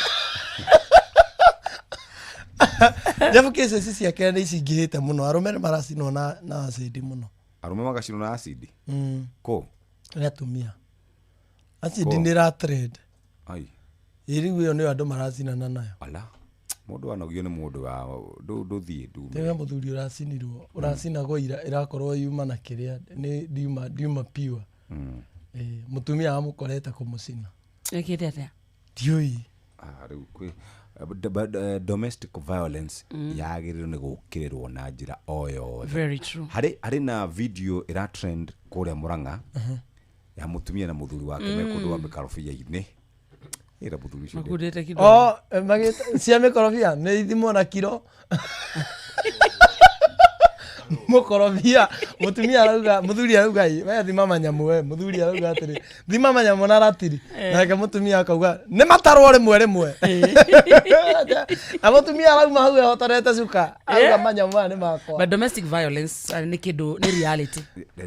Jeff cases ciake nĩ cingĩhĩte mũno arũme nĩ maracinwo na acid mũno. Arũme magacinwo na acid. Mm. Kũ? Nĩ atumia. Acid Kũ? nĩ ĩra trend. Ai. Ĩ rĩu ĩyo nĩyo andũ maracinana nayo. Ala. Mũndũ anogio nĩ mũndũ wa ndũthiĩ ndume. Rĩrĩa mũthuri ũracinirwo ũracinagwo ira ĩrakorwo yuma na kĩrĩa nĩ ndiuma ndiuma pure. Mm. Ĩ mũtumia amũkorete kũmũcina. Ĩkĩte atĩa? Ndiũĩ. Ah, rĩu kwĩ domestic violence yagĩrĩirwo nĩ gũkĩrĩrwo na njĩra o yothe. Very true. Harĩ na video ĩra trend kũrĩa Mũrang'a ya mũtumia na mũthuri wake me kũndũ wa mĩkarobia-inĩ. Ĩra mũthuri ũcio Makundĩte kĩndũ. Oh, magĩta cia mĩkorobia nĩ ithimwo na kiro. Mũkorobia mũtumia arauga mũthuri arauga ĩ we thima manyamũ we mũthuri arauga atĩrĩ thima manyamũ na ratiri nake mũtumia akauga nĩ matarwo rĩmwe rĩmwe na mũtumia arauma hau ehotorete cuka auga manyamũ maya nĩ makwa. But domestic violence nĩ kĩndũ nĩ reality.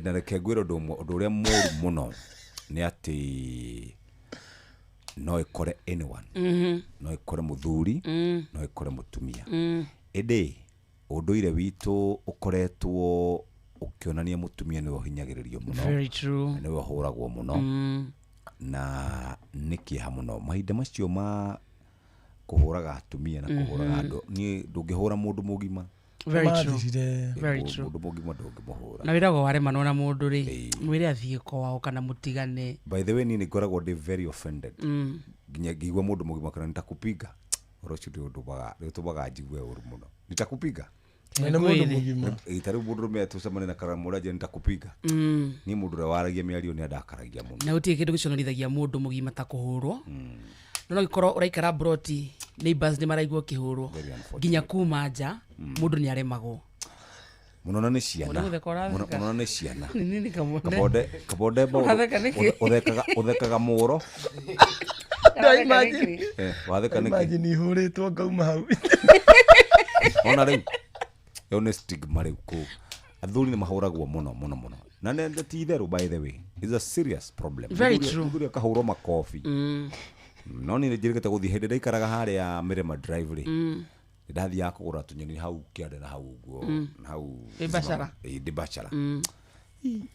Na reke ngwĩre ũndũ ũmwe ũndũ ũrĩa mũru mũno nĩ atĩ no ĩkore anyone. No ĩkore mũthuri no ĩkore mũtumia. Ĩndĩ ũndũire witũ ũkoretwo ũkĩonania mũtumia nĩwe ũhinyagĩrĩrio mũno. Very true. Na nĩwe ũhũragwo mũno. Na nĩ kĩeha mũno mahinda macio ma kũhũraga atumia na kũhũraga andũ niĩ ndũngĩhũra mũndũ mũgima. Very true. Mathirire. Very true. Mũndũ mũgima ndũngĩmũhũra. Na wĩragwo waremanwo na mũndũ rĩ mwĩre athiĩ kwao kana mũtigane. By the way niĩ nĩ ngoragwo ndĩ very offended. Nginya ngĩigua mũndũ mũgima kana nitakupiga. Ũhoro ũcio nĩ ũtũmaga njigue ũru mũno. Nitakupiga. Na nĩ mũndũ mũgima. Ĩ, ta rĩu mũndũ ũrũme tũcemanie na karamũra njĩra nitakupiga. Niĩ mũndũ ũrĩa waragia mĩario nĩ andakaragia mũno. Na gũtirĩ kĩndũ gĩconorithagia mũndũ mũgima ta kũhũrwo. No gĩkorwo ũraikara broti neighbors nĩ maraigua ũkĩhũrwo Very unfortunate. nginya kuma nja mũndũ nĩ aremagwo. Mũno na nĩ ciana. Mũno gũtheka ũratheka. Mũno na nĩ ciana. Nĩ nini Kamonde? Kamonde Ũratheka nĩkĩ? ũthekaga mũro. Ũratheka nĩkĩ? Watheka nĩkĩ? Imagine ihũrĩtwo ngauma hau. Ona rĩu ĩyo nĩ stigma rĩu kũ athuri nĩ mahũragwo mũno mũno mũno na nĩ ti itherũ by the way is a serious problem. Very true. Mũthuri akahũrwo makobi. No niĩ nĩ njĩrĩgĩte gũthiĩ hĩndĩ ndaikaraga harĩa Mĩrĩma Drive rĩ nĩ ndathiaga kũgũra tũnyoni hau kĩanda na hau ũguo na hau Ndĩ bacara. Ĩĩ, ndĩ bacara.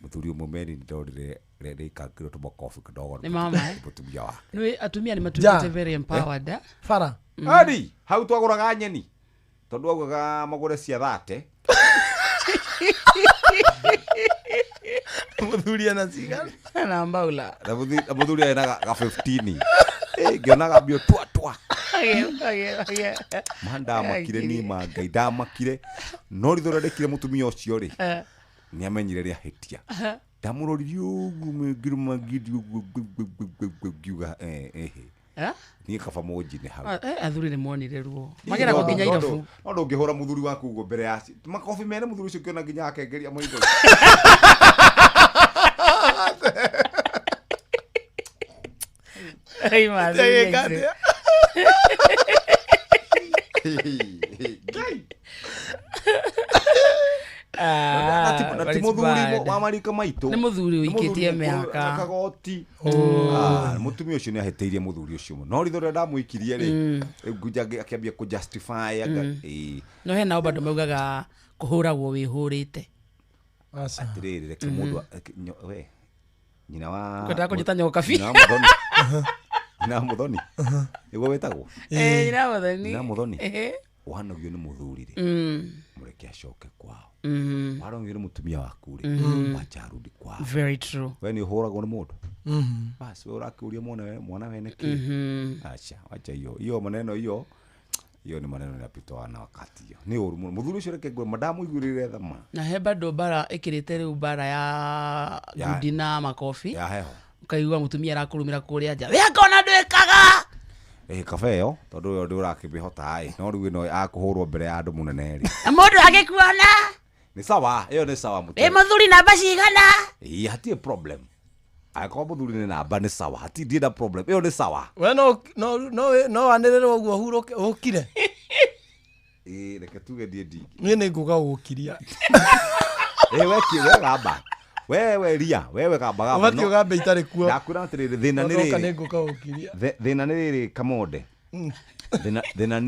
Mũthuri ũmwe meri ndorire rĩkangĩrwo tũmakobi kidogo Nĩ mama, eh? mũtumia wake. Nĩ atumia nĩ Ja. matuĩkĩte very empowered. eh? Bara. Adi, hau twagũraga nyeni tondũ augaga magũre cia thate. Mũthuri ena cigana? Na mbaula. Na mũthuri arĩ na ga 15. Ngĩonaga mbio twa twa. Ma ndamakire niĩ ma Ngai ndamakire no ritho rĩrĩa ndekire mũtumia ũcio rĩ nĩ amenyire rĩa hĩtia. Ndamũroririe ũguo ngĩrũma ngindi ũguo ngiuga ehe. Eh? Niĩ kaba mũnjine hau. Athuri nĩ monire ruo. Mageragwo nginya irabu. No ndũngĩhũra mũthuri waku ũguo mbere ya makobi mene mũthuri ũcio ũkĩona nginya akengeria maitho. Ai, mathuri acio. Ngai. Ah. Na but ti it's mũthuri bad. wa marika maitũ. Nĩ mũthuri Nĩ ũikĩtie mũthuri mũkũrũ mĩaka. na kagoti. Mm. Ah, mũtumia ũcio nĩ ahĩtĩirie mũthuri ũcio mũno no ritho rĩrĩa ndamũikirie rĩ, rĩu nguja akĩambia kũ justify ĩĩ. No hena o bado maugaga kũhũragwo wĩhũrĩte. Atĩrĩrĩ, reke mũndũ we nyina wa Ũkwendaga kũnjĩta nyoka biũ. Nyina wa Muthoni. Nyina wa Muthoni nĩguo wĩtagwo. Eh, nyina wa Muthoni. Nyina wa Muthoni. Ehe. Wanogio nĩ mũthuri rĩ, mũreke acoke kwao. Wanogio nĩ mũtumia waku rĩ, wacha arudi kwao. Very true. We nĩ ũhũragwo nĩ mũndũ? Basi we ũrakĩũria mwana mwana wene kĩ? Acha, wacha hiyo hiyo maneno, hiyo hiyo ni maneno yanapitwa na wakati. Hiyo nĩ ũru mũno. Mũthuri ũcio reke ngwĩre, ndamũiguĩrĩire tha ma. Na he bado mbara ĩkĩrĩte rĩu mbara ya ngundi na makobi. Ya heho. Ũkaigua mũtumia arakũrumĩra kũrĩa nja, we angona ndwĩkaga. Ĩ kaba ĩyo tondũ ĩyo ndũrakĩmĩhota ĩ, no rĩu ĩno akũhũrwo mbere ya andũ mũnene rĩ, Na mũndũ agĩkuona nĩ sawa, ĩyo nĩ sawa. wĩ Mũtwe mũthuri namba cigana. Ĩ, hatirĩ problem. Angĩkorwo mũthuri nĩ namba nĩ sawa, hatirĩ, ndirĩ na problem, ĩyo nĩ sawa. We no no no no wanĩrĩre ũguo hurũke ũkire. Ĩ, reke tuge ndiĩ ndingi. Niĩ nĩ ngũga gũkiria. Ĩ, we kĩ, we gamba, wewe ria, wewe gamba gamba. Ũbatiĩ ũgambe itarĩ kuo. Ndakwĩra atĩrĩrĩ, thĩna nĩ Ndoka rĩrĩ. nĩ ngũka gũkiria. Thĩna nĩ rĩrĩ, Kamonde. Thĩna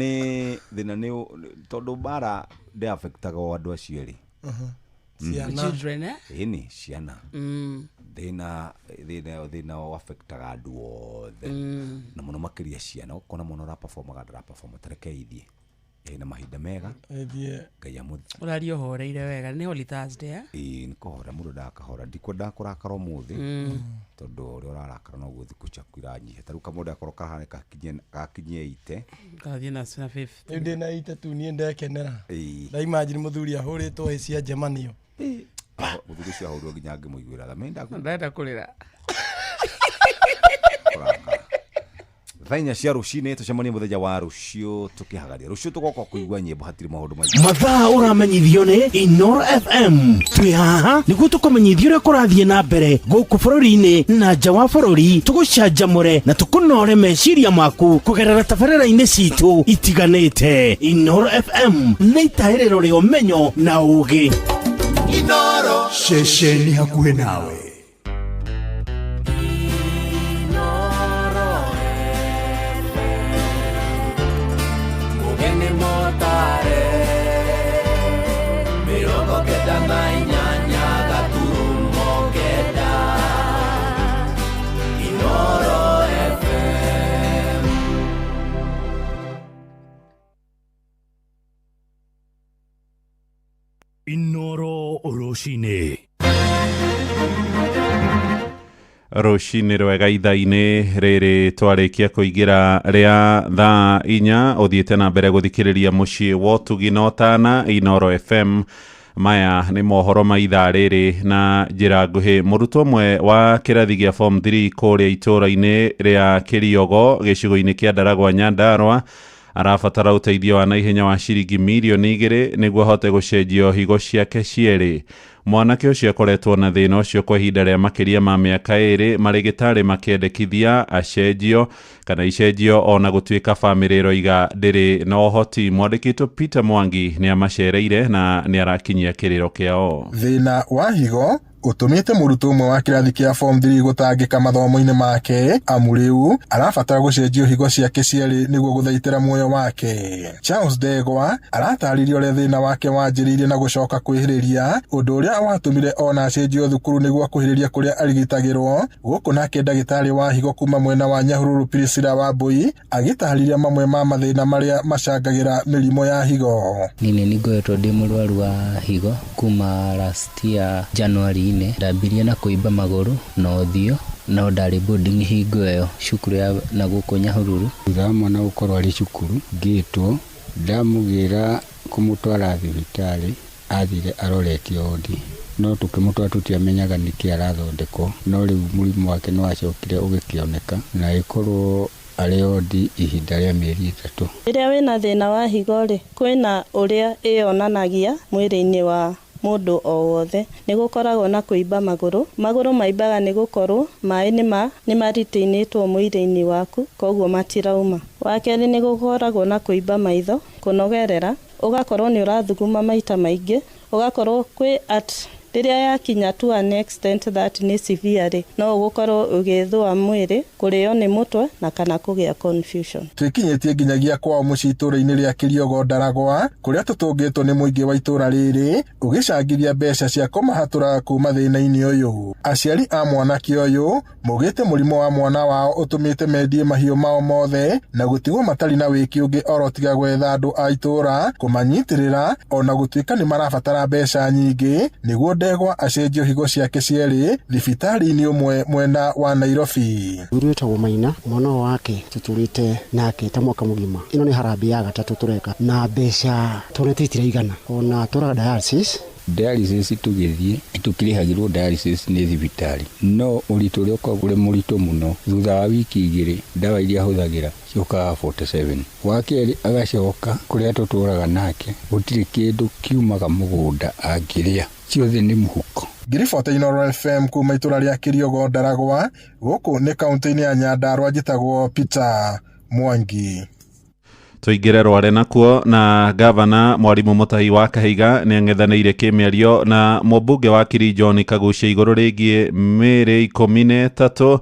nĩ tondũ mbara ndĩ affectaga o andũ acio erĩ. Ciana. Children, eh? Ĩni ciana. Thĩna affectaga andũ othe. Na mũno makĩria ciana. Ũkona mwana ũraperformaga ndaraperforma, ta reke ithiĩ ĩna mahinda mega. Ĩthiĩ. Ngai amũthi. Ũraria ũhoreire wega, nĩ Holy Thursday, eh? Ĩĩ, nĩ kũhora mũndũ ndakahora, ndikwendaga kũrakara ũmũthĩ. Tondũ ũrĩa ũrarakara noguo thikũ ciaku iranyiha. Ta rĩu kamũndũ akorwo kahana gakinyie ite. Gathiĩ na fifth. Rĩu ndĩ na ite tu niĩ ndekenera. Ĩĩ. Ndaimagine mũthuri ahũrĩtwo hĩ cia njemanio. Mũthuri ũcio ahũrwo nginya ngĩmũiguĩra tha. Mimi Ndenda kũrĩra. Thaa 4 cia rũcinĩ tũcemanie mũthenya wa rũciũ tũkĩhagaria. Rũciũ tũgoka kũigua nyĩmbo, hatirĩ maũndũ maingĩ. Mathaa ũramenyithio nĩ Inoro FM. Twĩ haha nĩguo tũkũmenyithia ũrĩa kũrathiĩ na mbere gũkũ bũrũri-inĩ na nja wa bũrũri, tũgũcanjamũre na tũkũnore meciria maku kũgerera tabarĩra-inĩ citũ itiganĩte. Inoro FM nĩ itahĩrĩro rĩa ũmenyo na ũũgĩ. Inoro. Ceceni hakuhĩ nawe. Mugeni motare 98 gaturumo 9 Inoro FM. Inoro rũcinĩ. Rũcinĩ rwega ithaa-inĩ rĩrĩ twarĩkia kũingĩra rĩa thaa 4, ũthiĩte na mbere gũthikĩrĩria mũciĩ wa ũtugi na ũtana Inoro FM. Maya nĩ mohoro ma ithaa rĩrĩ na njĩra nguhĩ. Mũrutwo ũmwe wa kĩrathi gĩa form 3 kũrĩa itũũra-inĩ rĩa Kĩriogo gĩcigo-inĩ kĩa Ndaragwa Nyandarua arabatara ũteithio wa naihenya wa ciringi mirioni 2 nĩguo ahote gũcenjio higo ciake cierĩ. Mwanake ũcio akoretwo na thĩna ũcio kwa ihinda rĩa makĩria ma mĩaka 2, marĩgĩtarĩ makĩendekithia acenjio kana icenjio ona gũtuĩka bamĩrĩ ĩroiga ndĩrĩ na ũhoti. Mwandĩkĩtwo Peter Mwangi nĩ amacereire na nĩ arakinyia kĩrĩro kĩao. Thĩna wa higo ũtũmĩte mũrutwo ũmwe wa kĩrathi kĩa form 3 gũtangĩka mathomo-inĩ make, amu rĩu arabatara gũcenjio higo ciake cierĩ nĩguo gũthaitĩra muoyo wake. Charles Ndegwa aratarĩria ũrĩa thĩna wake wanjĩrĩirie na gũcoka kwĩhĩrĩria, ũndũ ũrĩa watũmire ona acenjio thukuru nĩguo akuhĩrĩrie kũrĩa arigitagĩrwo. Gũkũ nake ndagĩtarĩ wa higo kuma mwena wa Nyahururu Priscilla Wambui agĩtarĩria mamwe ma mathĩna marĩa macangagĩra mĩrimũ ya higo. Niĩ nĩ ngoretwo ndĩ mũrwaru wa higo kuma last year January-inĩ. Ndambirie na kũimba magũrũ na ũthiũ, no ndarĩ boarding hingo ĩyo cukuru ya na gũkũ Nyahururu. Thutha wa mwana gũkorwo arĩ cukuru ngĩtwo, ndamũgĩra kũmũtwara thibitarĩ, athire aroretio wondi, no tũkĩmũtwara tũtiamenyaga nĩkĩ arathondekwo, no rĩu mũrimũ wake nĩ wacokire ũgĩkĩoneka na ĩkorwo arĩ wondi ihinda rĩa mĩeri 3. Rĩrĩa wĩna thĩna wa higo rĩ, kwĩna ũrĩa ĩyonanagia mwĩrĩ-inĩ wa mũndũ o wothe. Nĩ gũkoragwo na kũimba magũrũ. Magũrũ maimbaga nĩ gũkorwo maĩ nĩ maritainĩtwo mwĩrĩ-inĩ waku, koguo matirauma. Wa kerĩ nĩ gũkoragwo na kũimba maitho, kũnogerera, ũgakorwo nĩ ũrathuguma maita maingĩ, ũgakorwo kwĩ at Rĩrĩa yakinya to an extent that nĩ severe rĩ, no ũgũkorwo ũgĩthũa mwĩrĩ, kũrĩo nĩ mũtwe na kana kũgĩa confusion. Twĩkinyĩtie nginyagia kwao mũciĩ itũũra-inĩ rĩa Kĩriogo Ndaragwa kũrĩa tũtũngĩtwo nĩ mũingĩ wa itũũra rĩrĩ ũgĩcangithia mbeca cia kũmahatũra kuma thĩna-inĩ ũyũ. Aciari a mwanake ũyũ maugĩte mũrimũ wa mwana wao ũtũmĩte mendie mahiũ mao mothe na gũtigwo matarĩ na wĩki ũngĩ oro tiga gwetha andũ a itũũra kũmanyitĩrĩra ona gũtuĩka nĩ marabatara mbeca nyingĩ nĩguo Ndegwa acenjio higo ciake cierĩ thibitarĩ-inĩ ũmwe mwena wa Nairobi. Mũthuri wĩtagwo Maina mwana wake tũtũrĩte nake ta mwaka mũgima. Ĩno nĩ harambee ya gatatũ tũreka na mbeca tuonete itiraigana ona tũraga dialysis. Dialysis tũgĩthiĩ tũkĩrĩhagĩrwo dialysis nĩ thibitarĩ, no ũritũ ũrĩa ũkoragwo ũrĩ mũritũ mũno thutha wa wiki 2 ndawa iria ahũthagĩra ciũkaga 47. Wa kerĩ agacoka kũrĩa tũtũraga nake gũtirĩ kĩndũ kiumaga mũgũnda angĩrĩa, ciothe nĩ mũhuko. Ngiribota Inooro FM kuma itũra rĩa Kĩriogo Ndaragwa gũkũ nĩ kaunti-inĩ ya Nyandarua njĩtagwo Peter Mwangi. Tũingĩre Rware nakuo na gavana Mwarimu Mutahi wa Kahiga nĩ ang'ethanĩire kĩmĩario na mũmbunge wa Kiri John Kagucia igũrũ rĩgiĩ mĩĩrĩ 13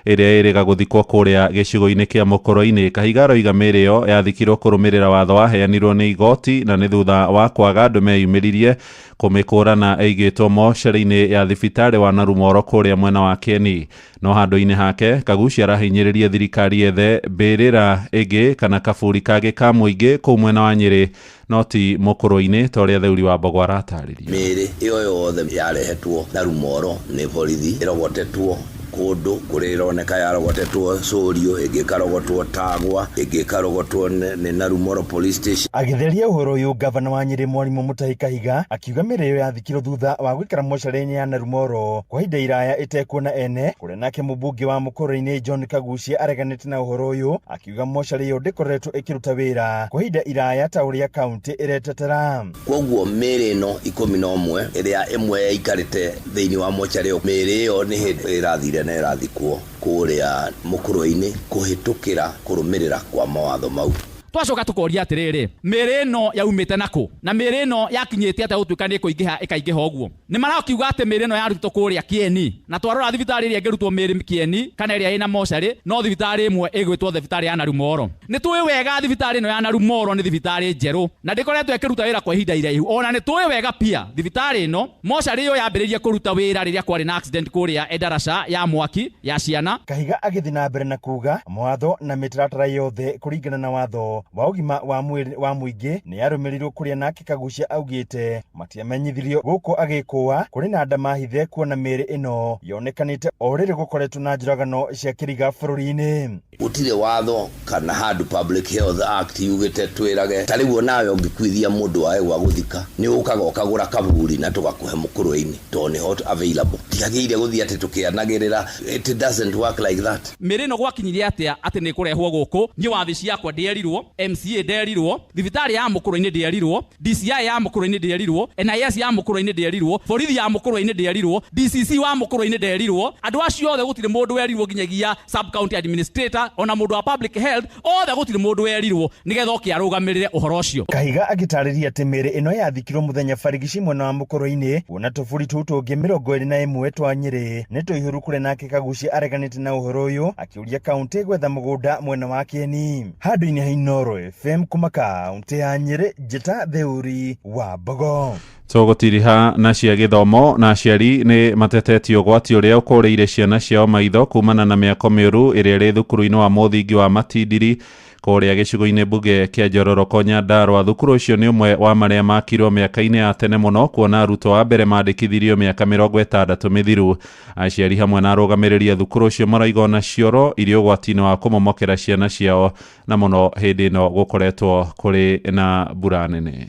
ĩrĩa ĩrĩga gũthikwo kũrĩa gĩcigo-inĩ kĩa Mũkũrũ-inĩ. Kahiga aroiga mĩĩrĩ ĩyo yathikirwo kũrũmĩrĩra watho waheanirwo nĩ igoti na nĩ thutha wa kwaga andũ meyumĩririe kũmĩkũrana ĩigĩtwo mocarĩ-inĩ ya thibitarĩ wa Narumoro kũrĩa mwena wa Kieni. No handũ-inĩ hake Kagucia arahinyĩrĩria thirikari yethe mbĩrĩra ĩngĩ kana kaburi kangĩ ka mũingĩ kũu mwena wa Nyĩrĩ no ti Mũkũrũ-inĩ ta ũrĩa Theuri wa Mbogo aratarĩria. Mĩĩrĩ ĩyo yothe yarehetwo Narumoro nĩ borithi ĩrogotetwo kũndũ kũrĩa ĩroneka yarogotetwo Cũrio, ĩngĩ ĩkarogotwo Tagwa, ĩngĩ ĩkarogotwo nĩ Narumoro police station. Agĩtheria ũhoro ũyũ gavana wa Nyĩrĩ Mwarimu Mutahi Kahiga akiuga mĩĩrĩ ĩyo yathikirwo thutha wa gũikara mocarĩ-inĩ ya Narumoro kwa ihinda iraya ĩtekuona ene, kũrĩa nake mũmbunge wa Mũkũrũ-inĩ John Kagucia areganĩte na ũhoro ũyũ akiuga mocarĩ ĩyo ndĩkoretwo ĩkĩruta wĩra kwa ihinda iraya ta ũrĩa kaunti ĩretetera. Koguo mĩĩrĩ ĩno 11 ĩrĩa ĩmwe yaikarĩte thĩinĩ wa mocarĩ ĩyo, mĩĩrĩ ĩyo nĩ hĩndĩ ĩrathire na ĩrathikwo kũrĩa Mũkũrũ-inĩ kũhĩtũkĩra kũrũmĩrĩra kwa mawatho mau. Twacoka tukoria atiriri, mĩĩrĩ ĩno yaumĩte nakũ na mĩĩrĩ ĩno yakinyĩte atĩa gũtuĩka nĩ ĩkũingĩha ĩkaingĩha ũguo? Nĩ marakiuga atĩ mĩĩrĩ ĩno yarutĩtwo kũrĩa Kieni, na twarora thibitarĩ ĩrĩa ĩngĩrutwo mĩĩrĩ Kieni kana ĩrĩa ĩna mocarĩ no thibitarĩ ĩmwe ĩgwĩtwo thibitarĩ ya Narumoro. Nĩ tũĩ wega thibitarĩ ĩno ya Narumoro nĩ thibitarĩ njerũ na ndĩkoretwo ĩkĩruta wĩra kwa ihinda iraihu. Ona nĩ tũĩ wega pia thibitarĩ ĩno mocarĩ ĩyo yambĩrĩirie kũruta wĩra rĩrĩa kwarĩ na accident kũrĩa Endarasha ya mwaki ya ciana. Kahiga agĩthiĩ na mbere na kuga mawatho na mĩtaratara yothe kũringana na watho wa ũgima wa mwĩrĩ wa mũingĩ nĩ yarũmĩrĩirwo kũrĩa nake Kagucia augĩte matiamenyithirio gũkũ agĩkũa kũrĩ na ndamahithe kuona mĩĩrĩ ĩno yonekanĩte o rĩrĩ gũkoretwo na njũragano cia kĩriga bũrũri-inĩ. Gũtirĩ watho kana handũ Public Health Act yugĩte twĩrage ta rĩu onawe ũngĩkuithia mũndũ wae gwa gũthika nĩ ũkaga ũkagũra kaburi na tũgakũhe Mũkũrũ-inĩ tondũ nĩho available. Tiagĩrĩire gũthiĩ atĩ tũkĩanagĩrĩra, it doesn't work like that. Mĩĩrĩ ĩno gwakinyirie atĩa atĩ nĩ ĩkũrehwo gũkũ? Niĩ wathi ciakwa ndierirwo, MCA nderirwo, thibitarĩ ya Mũkũrũ-inĩ ndierirwo, DCI ya Mũkũrũ-inĩ ndierirwo, NIS ya Mũkũrũ-inĩ ndierirwo, borithi ya Mũkũrũ-inĩ ndierirwo, DCC wa Mũkũrũ-inĩ nderirwo. Andũ acio othe gũtirĩ mũndũ werirwo nginyagia sub county administrator ona mũndũ wa public health othe gũtirĩ mũndũ werirwo nĩgetha oke arũgamĩrĩre ũhoro ũcio. Kahiga agĩtarĩria atĩ mĩĩrĩ ĩno yathikirwo mũthenya barigici mwena wa Mũkũrũ-inĩ kuona tũburi tũu tũngĩ 21 twa Nyĩrĩ nĩ tũihũru kũrĩa nake Kagucia areganĩte na ũhoro ũyũ akĩũria kaunti gwetha mũgũnda mwena wa Kieni. Handũ-inĩ ha Inooro FM kuma kaunti ya Nyĩrĩ, njĩta Theuri wa Mbogo. Tũgũtiriha na cia gĩthomo na aciari nĩ matetetie ũgwati ũrĩa ũkũrĩire ciana ciao maitho kumana na mĩako mĩũru ĩrĩa ĩrĩ thukuru-inĩ wa mũthingi wa Matindiri kũrĩa gĩcigo-inĩ mbunge kĩa Njororoko Nyandarua. Thukuru ũcio nĩ ũmwe wa marĩa makirwo mĩaka-inĩ ya tene mũno kuona arutwo a mbere mandĩkithirio mĩaka 60 mĩthiru. Aciari hamwe na arũgamĩrĩri a thukuru ũcio marauga ona cioro irĩ ũgwati-inĩ wa kũmomokera ciana ciao na mũno hĩndĩ ĩno gũkoretwo kũrĩ na mbura nene.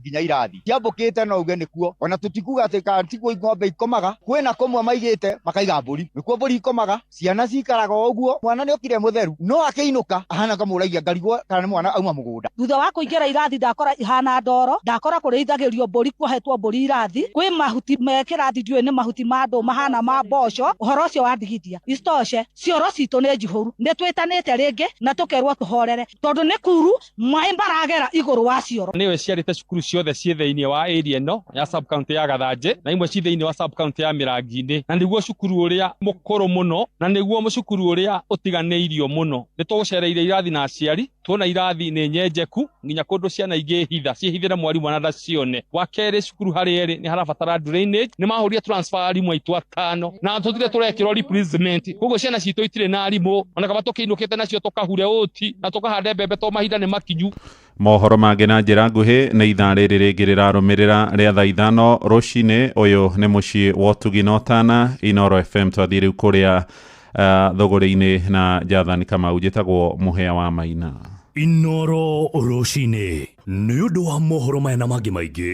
Nginya irathi ciambũkĩte no uge nĩkuo ona tũtikuga atĩ kana tikuo ng'ombe ikomaga, kwĩna kũmwe maigĩte makaiga mbũri, nĩkuo mbũri ikomaga, ciana cikaraga o ũguo. Mwana nĩ okire mũtheru no akĩinũka ahana kamũragia ngarigwo kana nĩ mwana auma mũgũnda. Thutha wa kũingĩra irathi ndakora ihana ndoro, ndakora kũrĩithagĩrio mbũri kuohetwo mbũri irathi, kwĩ mahuti me kĩrathi ndiũĩ nĩ mahuti ma ndũ mahana ma mboco. Ũhoro ũcio wandigithia. Isitoshe cioro citũ nĩ njihũru, nĩ twĩtanĩte rĩngĩ na tũkerwo tũhorere tondũ nĩ kuru maĩ maragera igũrũ wa cioro. Nĩwe ciarĩte cukuru Ciothe ciĩ thĩinĩ wa area ĩno ya sub county ya Gathanjĩ, na imwe ciĩ thĩinĩ wa sub county ya Mĩrangi-inĩ, na nĩguo cukuru ũrĩa mũkũrũ mũno na nĩguo cukuru ũrĩa ũtiganĩirio mũno. Nĩ tũgũcereire irathi na aciari, tuona irathi nĩ nyenjeku nginya kũndũ ciana ingĩhitha ciĩhithĩre mwarimũ ona ndacione. Wa kerĩ, cukuru harĩa ĩrĩ nĩ harabatara drainage. Nĩ mahũrire transfer arimũ aitũ atano na tũtire tũrekĩrwo replacement, koguo ciana citũ itirĩ na arimũ, ona kaba tũkĩinũkĩte nacio tũkahure ũti na tũkahande mbembe to mahinda nĩ makinyu. Mohoro mangĩ na njĩra nguhĩ nĩ ithaa rĩrĩ rĩngĩ rĩrarũmĩrĩra rĩa thaa 5 rũcinĩ. Ũyũ nĩ mũciĩ wa ũtugi na ũtana, Inooro FM. Twathiĩ rĩu kũrĩa thũgũrĩ-inĩ na Jathani Kamau. Njĩtagwo Mũhĩa wa Maina. Inooro rũcinĩ nĩ ũndũ wa mohoro maya na mangĩ maingĩ.